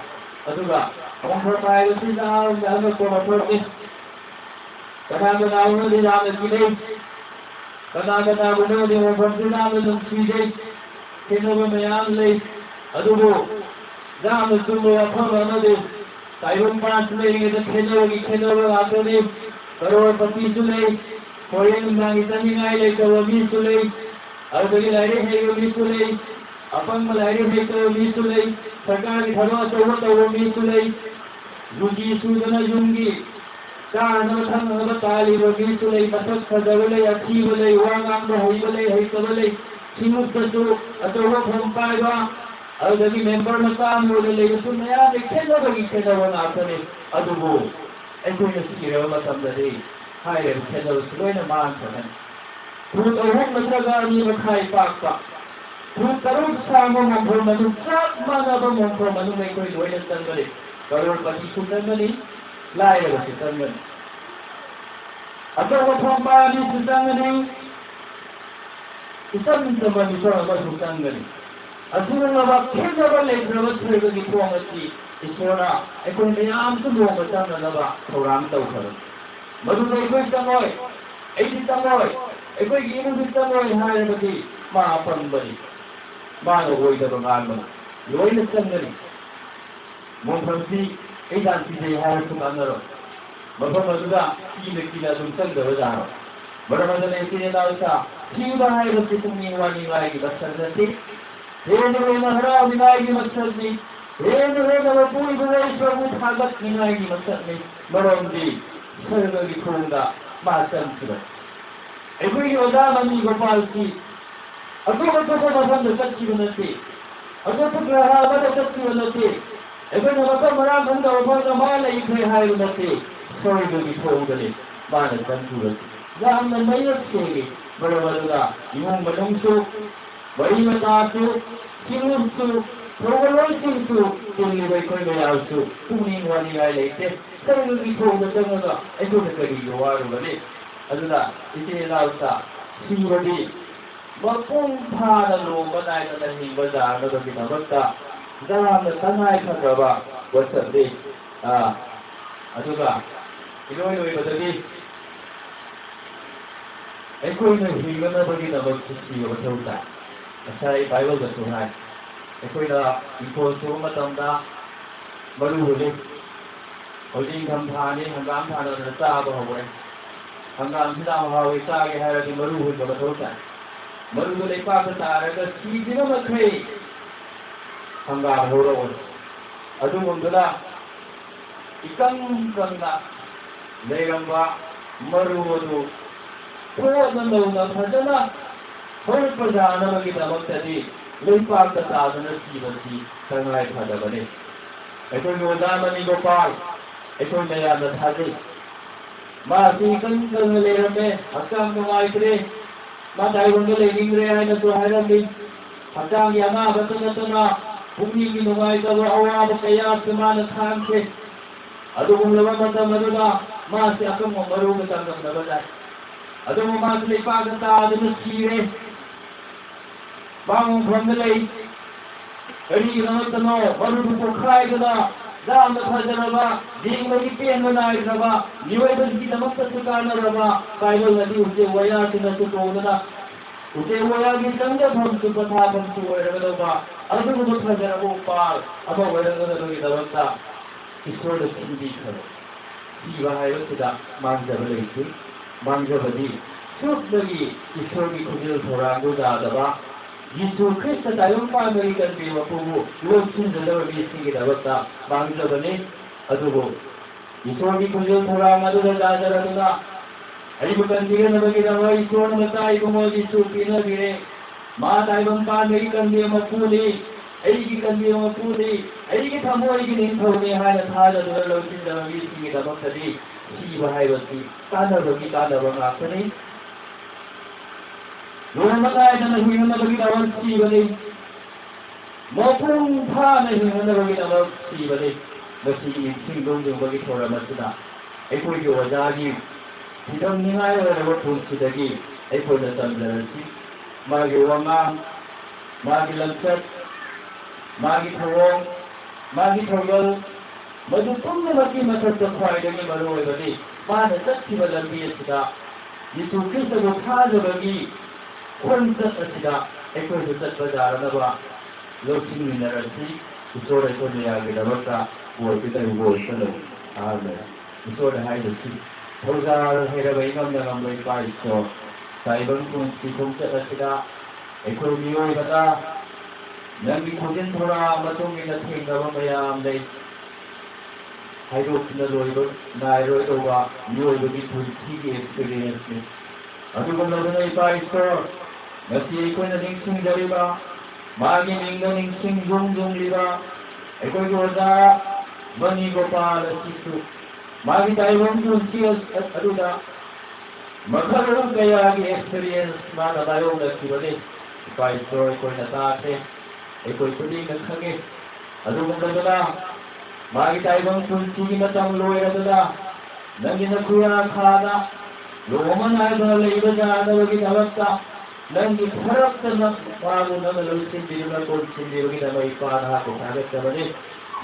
ꯑꯗꯨꯒ ꯃꯣꯡꯐꯝ ꯍꯥꯏꯕꯁꯤ ꯌꯥꯝꯅ ꯑꯉꯛꯄ ꯃꯐꯝꯅꯤ꯫ ꯀꯅꯥ ꯀꯅꯥꯒꯨꯝꯕꯗꯤ ꯌꯥꯝꯅ ꯀꯤꯅꯩ, ꯀꯅꯥ ꯀꯅꯥꯒꯨꯝꯕꯗꯤ ꯃꯐꯝꯁꯤ ꯌꯥꯝꯅ ꯅꯨꯡꯁꯤꯖꯩ꯫ ꯈꯦꯠꯅꯕ ꯃꯌꯥꯝ ꯂꯩ꯫ ꯑꯗꯨꯕꯨ ꯌꯥꯝꯅ ꯆꯨꯝꯕ ꯋꯥꯐꯝ ꯑꯃꯗꯤ, ꯇꯥꯏꯕꯪ ꯄꯥꯟꯁꯤ ꯂꯩꯔꯤꯉꯩꯗ ꯈꯦꯠꯅꯕꯒꯤ ꯈꯦꯠꯅꯕ ꯉꯥꯛꯇꯅꯤ꯫ ꯀꯔꯣꯔꯄꯇꯤꯁꯨ ꯂꯩ, ꯍꯣꯔꯦꯟ ꯅꯨꯡꯗꯥꯡꯒꯤ ꯆꯥꯅꯤꯡꯉꯥꯏ ꯂꯩꯇꯕ ꯃꯤꯁꯨ ꯂꯩ, ꯑꯗꯨꯗꯒꯤ ꯂꯥꯏꯔꯤꯛ ꯍꯩꯕ ꯃꯤꯁꯨ ꯂꯩ, ꯑꯄꯪꯕ ꯂꯥꯏꯔꯤꯛ ꯍꯩꯇꯕ ꯃꯤꯁꯨ ꯂꯩ, ꯁꯔꯀꯥꯔꯒꯤ ꯊꯕꯛ ꯑꯆꯧꯕ ꯇꯧꯕ ꯃꯤꯁꯨ ꯂꯩ꯫ ꯔꯨꯖꯤ ꯁꯨꯗꯅ ꯌꯨꯝꯒꯤ ꯆꯥꯅꯕ ꯊꯛꯅꯕ ꯇꯥꯜꯂꯤꯕ ꯃꯤꯁꯨ ꯂꯩ, ꯃꯁꯛ ꯐꯖꯕ ꯂꯩ, ꯑꯊꯤꯕ ꯂꯩ, ꯋꯥ ꯉꯥꯡꯕ ꯍꯩꯕ ꯂꯩ, ꯍꯩꯇꯕ ꯂꯩ, ꯁꯤꯡꯂꯨꯞꯇꯁꯨ ꯑꯆꯧꯕ ꯐꯝ ꯄꯥꯏꯕ, ꯑꯗꯨꯗꯒꯤ ꯃꯦꯝꯕꯔ ꯃꯆꯥ ꯑꯃ ꯑꯣꯏꯅ ꯂꯩꯕꯁꯨ ꯃꯌꯥꯝꯒꯤ ꯈꯦꯠꯅꯕꯒꯤ ꯈꯦꯠꯅꯕ ꯉꯥꯛꯇꯅꯤ꯫ ꯑꯗꯨꯕꯨ ꯑꯩꯈꯣꯏꯅ ꯁꯤꯔꯕ ꯃꯇꯝꯗꯗꯤ ꯍꯥꯏꯔꯤꯕ ꯈꯦꯠꯅꯕꯁꯤ ꯂꯣꯏꯅ ꯃꯥꯡꯈ꯭ꯔꯒꯅꯤ꯫ ꯐꯨꯠ ꯑꯍꯨꯝ ꯅꯠꯇ꯭ꯔꯒ ꯑꯅꯤ ꯃꯈꯥꯏ ꯄꯥꯛꯄ, ꯐꯨꯠ ꯇꯔꯨꯛ ꯁꯥꯡꯕ ꯃꯣꯡꯐꯝ ꯃꯅꯨꯡ, ꯆꯞ ꯃꯥꯟꯅꯕ ꯃꯣꯡꯐꯝ ꯃꯅꯨꯡ ꯑꯩꯈꯣꯏ ꯂꯣꯏꯅ ꯆꯪꯒꯅꯤ꯫ ꯀꯔꯣꯔꯄꯇꯤꯁꯨ ꯆꯪꯒꯅꯤ, ꯂꯥꯏꯔꯕꯁꯨ ꯆꯪꯒꯅꯤ꯫ ꯑꯆꯧꯕ ꯐꯝ ꯄꯥꯏꯕ ꯃꯤꯁꯨ ꯆꯪꯒꯅꯤ, ꯏꯆꯝ ꯆꯝꯕ ꯃꯤꯁꯛ ꯑꯃꯁꯨ ꯆꯪꯒꯅꯤ꯫ ꯑꯁꯤꯒꯨꯝꯂꯕ ꯈꯦꯠꯅꯕ ꯂꯩꯇ꯭ꯔꯕ ꯁꯔꯒꯒꯤ ꯊꯣꯡ ꯑꯁꯤ ꯏꯁꯣꯔꯅ ꯑꯩꯈꯣꯏ ꯃꯌꯥꯝꯁꯨ ꯅꯣꯡꯃ ꯆꯪꯅꯅꯕ ꯊꯧꯔꯥꯡ ꯇꯧꯈ꯭ꯔꯕꯅꯤ꯫ ꯃꯗꯨꯗ ꯑꯩꯈꯣꯏ ꯆꯪꯉꯣꯏ, ꯑꯩꯗꯤ ꯆꯪꯉꯣꯏ, ꯑꯩꯈꯣꯏꯒꯤ ꯏꯃꯨꯡꯁꯨ ꯆꯪꯉꯣꯏ ꯍꯥꯏꯔꯕꯗꯤ ꯃꯥ ꯑꯄꯪꯕꯅꯤ, ꯃꯥꯅ ꯑꯣꯏꯗꯕ ꯉꯥꯡꯕꯅꯤ꯫ ꯂꯣꯏꯅ ꯆꯪꯒꯅꯤ꯫ ꯃꯣꯡꯐꯝꯁꯤ ꯑꯩ ꯗꯥꯟ ꯄꯤꯖꯩ ꯍꯥꯏꯔꯁꯨ ꯀꯥꯟꯅꯔꯣꯏ꯫ ꯃꯐꯝ ꯑꯗꯨꯗ ꯀꯤꯅ ꯀꯤꯅ ꯑꯗꯨꯝ ꯆꯪꯗꯕ ꯌꯥꯔꯣꯏ꯫ ꯃꯔꯝ ꯑꯗꯨꯅ ꯏꯆꯤꯟ ꯏꯅꯥꯎꯁꯥ, ꯊꯤꯕ ꯍꯥꯏꯕꯁꯤ ꯄꯨꯛꯅꯤꯡ ꯋꯥꯅꯤꯡꯉꯥꯏꯒꯤ ꯃꯁꯛ ꯅꯠꯇꯦ꯫ ꯍꯦꯟꯅ ꯍꯦꯟꯅ ꯍꯔꯥꯎꯅꯤꯡꯉꯥꯏꯒꯤ ꯃꯁꯛꯅꯤ꯫ ꯍꯦꯟꯅ ꯍꯦꯟꯅ ꯃꯄꯨ ꯏꯕꯨꯡꯉꯣ ꯏꯁꯣꯔꯕꯨ ꯊꯥꯒꯠꯅꯤꯡꯉꯥꯏꯒꯤ ꯃꯁꯛꯅꯤ꯫ ꯃꯔꯝꯗꯤ ꯁꯔꯒꯒꯤ ꯊꯣꯡꯗ ꯃꯥ ꯆꯪꯈꯤꯕꯅꯤ꯫ ꯑꯩꯈꯣꯏꯒꯤ ꯑꯣꯖꯥ ꯃꯅꯤ ꯒꯣꯄꯥꯜꯁꯤ ꯑꯇꯣꯞ ꯑꯇꯣꯞꯄ ꯃꯐꯝꯗ ꯆꯠꯈꯤꯕ ꯅꯠꯇꯦ, ꯑꯇꯣꯞꯄ ꯒ꯭ꯔꯍ ꯑꯃꯗ ꯆꯠꯈꯤꯕ ꯅꯠꯇꯦ꯫ ꯑꯩꯈꯣꯏꯅ ꯃꯐꯝ ꯃꯔꯥꯡ ꯈꯪꯗꯕ ꯃꯐꯝꯗ ꯃꯥ ꯂꯩꯈ꯭ꯔꯦ ꯍꯥꯏꯕ ꯅꯠꯇꯦ꯫ ꯁꯔꯒꯒꯤ ꯊꯣꯡꯗꯅꯤ ꯃꯥꯅ ꯆꯪꯈꯤꯕꯁꯤ꯫ ꯌꯥꯝꯅ ꯃꯌꯦꯛ ꯁꯦꯡꯉꯤ꯫ ꯃꯔꯝ ꯑꯗꯨꯅ ꯏꯃꯨꯡ ꯃꯅꯨꯡꯁꯨ, ꯃꯔꯤ ꯃꯇꯥꯁꯨ, ꯁꯤꯡꯂꯨꯞꯁꯨ, ꯊꯧꯒꯜꯂꯣꯟꯁꯤꯡꯁꯨ, ꯇꯤꯜꯂꯤꯕ ꯑꯩꯈꯣꯏ ꯃꯌꯥꯝꯁꯨ ꯄꯨꯛꯅꯤꯡ ꯋꯥꯅꯤꯡꯉꯥꯏ ꯂꯩꯇꯦ꯫ ꯁꯔꯒꯒꯤ ꯊꯣꯡꯗ ꯆꯪꯉꯒ ꯑꯩꯈꯣꯏꯅ ꯀꯔꯤꯒꯤ ꯋꯥꯔꯨꯒꯅꯤ? ꯑꯗꯨꯅ ꯏꯆꯤꯟ ꯏꯅꯥꯎꯁꯥ, ꯁꯤꯕꯗꯤ ꯃꯄꯨꯡ ꯐꯥꯅ ꯂꯣꯝꯕ ꯅꯥꯏꯗꯅ ꯍꯤꯡꯕ ꯌꯥꯅꯕꯒꯤꯗꯃꯛꯇ ꯌꯥꯝꯅ ꯇꯉꯥꯏ ꯐꯗ꯭ꯔꯕ ꯄꯣꯠꯁꯛꯅꯤ꯫ ꯑꯥ, ꯑꯗꯨꯒ ꯏꯂꯣꯏ ꯂꯣꯏꯕꯗꯗꯤ ꯑꯩꯈꯣꯏꯅ ꯍꯤꯡꯅꯅꯕꯒꯤꯗꯃꯛ ꯁꯤꯕ ꯃꯊꯧ ꯇꯥꯏ꯫ ꯉꯁꯥꯏ ꯕꯥꯏꯕꯜꯗꯁꯨ ꯍꯥꯏ, ꯑꯩꯈꯣꯏꯅ ꯏꯪꯈꯣꯜ ꯁꯨꯕ ꯃꯇꯝꯗ ꯃꯔꯨ ꯍꯨꯜꯂꯤ꯫ ꯍꯧꯖꯤꯛ ꯏꯪꯊꯝ ꯊꯥꯅꯤ, ꯍꯪꯒꯥꯝ ꯊꯥꯅꯗꯅ ꯆꯥꯕ ꯍꯧꯔꯦ꯫ ꯍꯪꯒꯥꯝꯁꯤꯅ ꯍꯥꯎꯏ ꯆꯥꯒꯦ ꯍꯥꯏꯔꯗꯤ ꯃꯔꯨ ꯍꯨꯟꯕ ꯃꯊꯧ ꯇꯥꯏ꯫ ꯃꯔꯨꯗꯨ ꯂꯩꯄꯥꯛꯇ ꯇꯥꯔꯒ ꯁꯤꯗ꯭ꯔꯤꯕ ꯃꯈꯩ ꯍꯪꯒꯥꯝ ꯍꯧꯔꯛꯑꯣꯏ꯫ ꯑꯗꯨꯒꯨꯝꯗꯨꯅ ꯏꯀꯪ ꯀꯪꯅ ꯂꯩꯔꯝꯕ ꯃꯔꯨ ꯑꯗꯨ ꯊꯣꯠꯅ ꯅꯧꯅ ꯐꯖꯅ ꯍꯧꯔꯛꯄ ꯌꯥꯅꯕꯒꯤꯗꯃꯛꯇꯗꯤ ꯂꯩꯄꯥꯛꯇ ꯇꯥꯗꯨꯅ ꯁꯤꯕꯁꯤ ꯇꯉꯥꯏ ꯐꯗꯕꯅꯤ꯫ ꯑꯩꯈꯣꯏꯒꯤ ꯑꯣꯖꯥ ꯃꯅꯤ ꯒꯣꯄꯥꯜ ꯑꯩꯈꯣꯏ ꯃꯌꯥꯝꯅ ꯊꯥꯖꯩ꯫ ꯃꯥꯁꯤ ꯏꯀꯪ ꯀꯪꯅ ꯂꯩꯔꯝꯃꯦ, ꯍꯛꯆꯥꯡ ꯅꯨꯡꯉꯥꯏꯇ꯭ꯔꯦ, ꯃꯥ ꯇꯥꯏꯕꯪꯗ ꯂꯩꯅꯤꯡꯗ꯭ꯔꯦ ꯍꯥꯏꯅꯁꯨ ꯍꯥꯏꯔꯝꯃꯤ꯫ ꯍꯛꯆꯥꯡꯒꯤ ꯑꯅꯥꯕꯇ ꯅꯠꯇꯅ ꯄꯨꯛꯅꯤꯡꯒꯤ ꯅꯨꯡꯉꯥꯏꯇꯕ ꯑꯋꯥꯕ ꯀꯌꯥꯁꯨ ꯃꯥꯅ ꯈꯥꯡꯈꯤ꯫ ꯑꯗꯨꯒꯨꯝꯂꯕ ꯃꯇꯝ ꯑꯗꯨꯗ ꯃꯥꯁꯤ ꯑꯀꯪꯕ ꯃꯔꯨꯒ ꯆꯥꯡꯗꯝꯅꯕ ꯇꯥꯏ꯫ ꯑꯗꯨꯕꯨ ꯃꯥꯁꯤ ꯂꯩꯄꯥꯛꯇ ꯇꯥꯗꯨꯅ ꯁꯤꯔꯦ꯫ ꯃꯥ ꯃꯣꯡꯐꯝꯗ ꯂꯩ꯫ ꯀꯔꯤꯒꯤꯗꯃꯛꯇꯅꯣ ꯃꯗꯨꯕꯨ ꯄꯣꯈꯥꯏꯗꯨꯅ ꯌꯥꯝꯅ ꯐꯖꯔꯕ, ꯌꯦꯡꯕꯒꯤ ꯄꯦꯟꯕ ꯅꯥꯏꯗ꯭ꯔꯕ, ꯃꯤꯑꯣꯏꯕꯒꯤꯗꯃꯛꯇꯁꯨ ꯀꯥꯟꯅꯔꯕ ꯕꯥꯏꯕꯜ ꯑꯗꯨ ꯎꯆꯦꯛ ꯋꯥꯌꯥꯁꯤꯡꯅꯁꯨ ꯇꯣꯡꯗꯨꯅ ꯎꯆꯦꯛ ꯋꯥꯌꯥꯒꯤ ꯆꯪꯖꯐꯝꯁꯨ ꯄꯣꯊꯥꯐꯝꯁꯨ ꯑꯣꯏꯔꯒꯗꯧꯕ ꯑꯗꯨꯒꯨꯝꯕ ꯐꯖꯔꯕ ꯎꯄꯥꯜ ꯑꯃ ꯑꯣꯏꯔꯛꯅꯕꯒꯤꯗꯃꯛꯇ ꯏꯁꯣꯔꯗ ꯊꯤꯕꯤꯈ꯭ꯔꯕ꯫ ꯊꯤꯕ ꯍꯥꯏꯕꯁꯤꯗ ꯃꯥꯡꯖꯕ ꯂꯩꯇꯦ꯫ ꯃꯥꯡꯖꯕꯗꯤ ꯁꯨꯞꯅꯒꯤ ꯏꯁꯣꯔꯒꯤ ꯈꯣꯟꯖꯦꯜ ꯊꯧꯔꯥꯡꯗꯨ ꯌꯥꯗꯕ, ꯌꯤꯁꯨ ꯈ꯭ꯔꯤꯁꯇ ꯇꯥꯏꯕꯪ ꯄꯥꯟꯕꯒꯤ ꯀꯟꯕꯤ ꯃꯄꯨꯕꯨ ꯂꯣꯠꯁꯤꯟꯖꯗꯕ ꯃꯤꯁꯤꯡꯒꯤꯗꯃꯛꯇ ꯃꯥꯡꯖꯕꯅꯤ꯫ ꯑꯗꯨꯕꯨ ꯏꯁꯣꯔꯒꯤ ꯈꯣꯟꯖꯦꯜ ꯊꯧꯔꯥꯡ ꯑꯗꯨꯗ ꯌꯥꯖꯔꯗꯨꯅ ꯑꯩꯕꯨ ꯀꯟꯕꯤꯅꯕꯒꯤꯗꯃꯛ ꯏꯁꯣꯔꯅ ꯃꯆꯥ ꯏꯕꯨꯡꯉꯣ ꯖꯤꯁꯨ ꯄꯤꯅꯕꯤꯔꯦ꯫ ꯃꯥ ꯇꯥꯏꯕꯪ ꯄꯥꯟꯕꯒꯤ ꯀꯟꯕꯤ ꯃꯄꯨꯅꯤ, ꯑꯩꯒꯤ ꯀꯟꯕꯤ ꯃꯄꯨꯅꯤ, ꯑꯩꯒꯤ ꯊꯃꯣꯏꯒꯤ ꯅꯤꯡꯊꯧꯅꯤ ꯍꯥꯏꯅ ꯊꯥꯖꯗꯨꯅ ꯂꯧꯁꯤꯟꯖꯕ ꯃꯤꯁꯤꯡꯒꯤꯗꯃꯛꯇꯗꯤ ꯊꯤꯕ ꯍꯥꯏꯕꯁꯤ ꯀꯥꯟꯅꯕꯒꯤ ꯀꯥꯟꯅꯕ ꯉꯥꯛꯇꯅꯤ꯫ ꯅꯣꯡꯃ ꯅꯥꯏꯗꯅ ꯍꯤꯡꯅꯅꯕꯒꯤꯗꯃꯛ ꯊꯤꯕꯅꯤ꯫ ꯃꯄꯨꯡ ꯐꯥꯅ ꯍꯤꯡꯅꯅꯕꯒꯤꯗꯃꯛ ꯊꯤꯕꯅꯤ꯫ ꯉꯁꯤꯒꯤ ꯅꯤꯡꯁꯤꯡ ꯅꯣꯡꯖꯨꯝꯕꯒꯤ ꯊꯧꯔꯝ ꯑꯁꯤꯗ ꯑꯩꯈꯣꯏꯒꯤ ꯑꯣꯖꯥꯒꯤ ꯐꯤꯗꯝꯅꯤꯡꯉꯥꯏ ꯑꯣꯏꯔꯕ ꯄꯨꯟꯁꯤꯗꯒꯤ ꯑꯩꯈꯣꯏꯅ ꯇꯝꯖꯔꯁꯤ꯫ ꯃꯥꯒꯤ ꯋꯥꯉꯥꯡ, ꯃꯥꯒꯤ ꯂꯝꯆꯠ, ꯃꯥꯒꯤ ꯊꯧꯑꯣꯡ, ꯃꯥꯒꯤ ꯊꯧꯒꯜ, ꯃꯗꯨ ꯄꯨꯝꯅꯃꯛꯀꯤ ꯃꯊꯛꯇ ꯈ꯭ꯋꯥꯏꯗꯒꯤ ꯃꯔꯨꯑꯣꯏꯕꯗꯤ ꯃꯥꯅ ꯆꯠꯈꯤꯕ ꯂꯝꯕꯤ ꯑꯁꯤꯗ ꯌꯤꯁꯨ ꯈ꯭ꯔꯤꯁꯇꯕꯨ ꯊꯥꯖꯕꯒꯤ ꯈꯣꯡꯆꯠ ꯑꯁꯤꯗ ꯑꯩꯈꯣꯏꯁꯨ ꯆꯠꯄ ꯌꯥꯅꯅꯕ ꯂꯧꯁꯤꯟꯃꯤꯟꯅꯔꯁꯤ꯫ ꯏꯁꯣꯔ ꯑꯩꯈꯣꯏ ꯃꯌꯥꯝꯒꯤꯗꯃꯛꯇ ꯕꯣꯔ ꯄꯤꯗꯕꯤꯕ ꯑꯣꯏꯁꯅꯨ꯫ ꯑꯥꯃꯦꯟ꯫ ꯏꯁꯣꯔꯗ ꯍꯥꯏꯔꯁꯤ, ꯊꯧꯖꯥꯜ ꯍꯩꯔꯕ ꯏꯉꯝꯗ ꯉꯝꯕ ꯏꯄꯥ ꯏꯁꯣꯔ, ꯇꯥꯏꯕꯪ ꯄꯨꯟꯁꯤ ꯈꯣꯡꯆꯠ ꯑꯁꯤꯗ ꯑꯩꯈꯣꯏ ꯃꯤꯑꯣꯏꯕꯅ ꯅꯪꯒꯤ ꯈꯣꯟꯖꯦꯜ ꯊꯧꯔꯥꯡ ꯃꯇꯨꯡ ꯏꯟꯅ ꯊꯦꯡꯅꯕ ꯃꯌꯥꯝ ꯂꯩ꯫ ꯍꯥꯏꯗꯣꯛꯇꯨꯅ ꯂꯣꯏꯕ ꯅꯥꯏꯔꯣꯏꯗꯧꯕ ꯃꯤꯑꯣꯏꯕꯒꯤ ꯄꯨꯟꯁꯤꯒꯤ ꯑꯦꯛꯁꯄꯤꯔꯤꯌꯦꯟꯁꯅꯤ꯫ ꯑꯗꯨꯒꯨꯝꯂꯗꯨꯅ ꯏꯄꯥ ꯏꯁꯣꯔ, ꯉꯁꯤ ꯑꯩꯈꯣꯏꯅ ꯅꯤꯡꯁꯤꯡꯖꯔꯤꯕ ꯃꯥꯒꯤ ꯃꯤꯡꯗ ꯅꯤꯡꯁꯤꯡ ꯌꯨꯝ ꯌꯨꯝꯂꯤꯕ ꯑꯩꯈꯣꯏꯒꯤ ꯑꯣꯖꯥ ꯃꯅꯤ ꯒꯣꯄꯥꯜ ꯑꯁꯤꯁꯨ ꯃꯥꯒꯤ ꯇꯥꯏꯕꯪ ꯄꯨꯟꯁꯤ ꯑꯗꯨꯗ ꯃꯈꯜ ꯀꯌꯥꯒꯤ ꯑꯦꯛꯁꯄꯤꯔꯤꯌꯦꯟꯁ ꯃꯥꯅ ꯃꯥꯌꯣꯛꯅꯈꯤꯕꯅꯤ꯫ ꯏꯄꯥ ꯏꯁꯣꯔ, ꯑꯩꯈꯣꯏꯅ ꯇꯥꯈ꯭ꯔꯦ, ꯑꯩꯈꯣꯏ ꯈꯨꯗꯤꯡꯅ ꯈꯪꯉꯤ꯫ ꯑꯗꯨꯒꯨꯝꯂꯗꯨꯅ ꯃꯥꯒꯤ ꯇꯥꯏꯕꯪ ꯄꯨꯟꯁꯤꯒꯤ ꯃꯇꯝ ꯂꯣꯏꯔꯗꯨꯅ ꯅꯪꯒꯤ ꯅꯈꯨꯌꯥ ꯈꯥꯗ ꯂꯨꯍꯣꯡꯕ ꯅꯥꯏꯗꯅ ꯂꯩꯕ ꯌꯥꯅꯕꯒꯤꯗꯃꯛꯇ ꯅꯪꯒꯤ ꯐꯔꯛꯇ ꯅꯪ ꯃꯥꯕꯨ ꯅꯪꯅ ꯂꯧꯁꯤꯟꯕꯤꯗꯨꯅ ꯀꯣꯟꯁꯤꯟꯕꯤꯕꯒꯤꯗꯃꯛ ꯏꯄꯥ ꯅꯍꯥꯛꯄꯨ ꯊꯥꯒꯠꯆꯕꯅꯤ꯫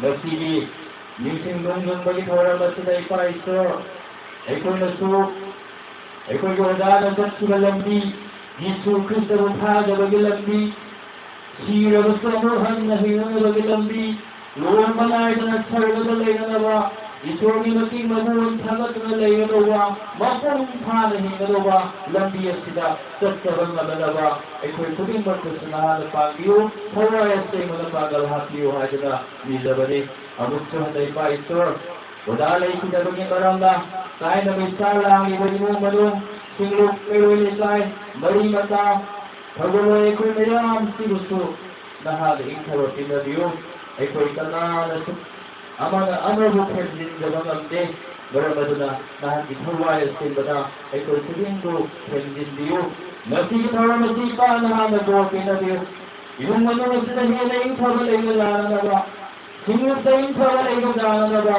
ꯉꯁꯤꯒꯤ ꯅꯤꯡꯁꯤꯡ ꯅꯣꯡꯗꯝꯕꯒꯤ ꯊꯧꯔꯝ ꯑꯁꯤꯗ ꯏꯄꯥ ꯏꯁꯣꯔ, ꯑꯩꯈꯣꯏꯅꯁꯨ ꯑꯩꯈꯣꯏꯒꯤ ꯑꯣꯖꯥꯅ ꯆꯠꯈꯤꯕ ꯂꯝꯕꯤ, ꯌꯤꯁꯨ ꯈ꯭ꯔꯤꯁꯇꯕꯨ ꯊꯥꯖꯕꯒꯤ ꯂꯝꯕꯤ, ꯁꯤꯔꯕꯁꯨ ꯑꯃꯨꯛ ꯍꯟꯅ ꯍꯤꯡꯅꯅꯕꯒꯤ ꯂꯝꯕꯤ, ꯂꯣꯝꯕ ꯅꯥꯏꯗꯅ ꯁꯔꯒꯗ ꯂꯩꯅꯅꯕ, ꯏꯁꯣꯔꯒꯤ ꯃꯇꯤꯛ ꯃꯒꯨꯟ ꯊꯥꯒꯠꯇꯨꯅ ꯂꯩꯒꯗꯧꯕ, ꯃꯄꯨꯡ ꯐꯥꯅ ꯍꯤꯡꯒꯗꯧꯕ ꯂꯝꯕꯤ ꯑꯁꯤꯗ ꯆꯠꯆꯕ ꯉꯝꯅꯅꯕ ꯑꯩꯈꯣꯏ ꯈꯨꯗꯤꯡꯃꯛꯄꯨꯁꯨ ꯅꯍꯥꯛꯅ ꯄꯥꯡꯕꯤꯌꯨ, ꯊꯋꯥꯏ ꯑꯁꯦꯡꯕꯅ ꯄꯥꯡꯒꯜ ꯍꯥꯞꯄꯤꯌꯨ ꯍꯥꯏꯗꯨꯅ ꯅꯤꯖꯕꯅꯤ꯫ ꯑꯃꯨꯛꯁꯨ ꯍꯟꯅ ꯏꯄꯥ ꯏꯁꯣꯔ, ꯑꯣꯖꯥ ꯂꯩꯈꯤꯗꯕꯒꯤ ꯃꯔꯝꯅ ꯀꯥꯏꯅꯕ ꯏꯆꯥ ꯂꯥꯡꯂꯤꯕ ꯏꯃꯨꯡ ꯃꯅꯨꯡ, ꯁꯤꯡꯂꯨꯞ ꯀꯩꯔꯣꯏ ꯂꯩꯀꯥꯏ, ꯃꯔꯤ ꯃꯇꯥ, ꯊꯧꯒꯜꯂꯣꯟ ꯑꯩꯈꯣꯏ ꯃꯌꯥꯝꯁꯤꯕꯨꯁꯨ ꯅꯍꯥꯛꯅ ꯏꯪꯊꯕ ꯄꯤꯅꯕꯤꯌꯨ꯫ ꯑꯩꯈꯣꯏ ꯀꯅꯥꯅꯁꯨ ꯑꯃꯅ ꯑꯃꯕꯨ ꯊꯦꯝꯖꯤꯟꯖꯕ ꯉꯝꯗꯦ꯫ ꯃꯔꯝ ꯑꯗꯨꯅ ꯅꯍꯥꯛꯀꯤ ꯊꯋꯥꯏ ꯑꯁꯦꯡꯕꯅ ꯑꯩꯈꯣꯏ ꯈꯨꯗꯤꯡꯕꯨ ꯊꯦꯝꯖꯤꯟꯕꯤꯌꯨ꯫ ꯉꯁꯤꯒꯤ ꯊꯧꯔꯝ ꯑꯁꯤ ꯏꯄꯥ ꯅꯍꯥꯛꯅ ꯕꯣꯔ ꯄꯤꯅꯕꯤꯌꯨ꯫ ꯏꯃꯨꯡ ꯃꯅꯨꯡ ꯑꯁꯤꯗ ꯍꯦꯟꯅ ꯏꯪꯊꯕ ꯂꯩꯕ ꯌꯥꯅꯅꯕ, ꯁꯤꯡꯂꯨꯞꯇ ꯏꯪꯊꯕ ꯂꯩꯕ ꯌꯥꯅꯅꯕ,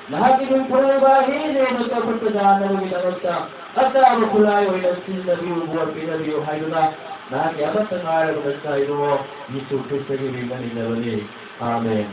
ꯅꯍꯥꯛꯀꯤ ꯃꯤꯡ ꯊꯣꯟꯕ ꯍꯦꯟꯅ ꯍꯦꯟꯅ ꯆꯥꯎꯈꯠꯄ ꯌꯥꯅꯕꯒꯤꯗꯃꯛꯇ ꯑꯆꯥꯕ ꯈꯨꯠꯂꯥꯏ ꯑꯣꯏꯅ ꯁꯤꯖꯤꯟꯅꯕꯤꯌꯨ, ꯕꯣꯔ ꯄꯤꯅꯕꯤꯌꯨ ꯍꯥꯏꯗꯨꯅ ꯅꯍꯥꯛꯀꯤ ꯑꯃꯠꯇ ꯉꯥꯏꯔꯕ ꯅꯆꯥ ꯏꯕꯨꯡꯉꯣ ꯌꯤꯁꯨ ꯈ꯭ꯔꯤꯁꯇꯒꯤ ꯃꯤꯡ ꯅꯤꯖꯕꯅꯤ꯫ ꯑꯥꯃꯦꯟ꯫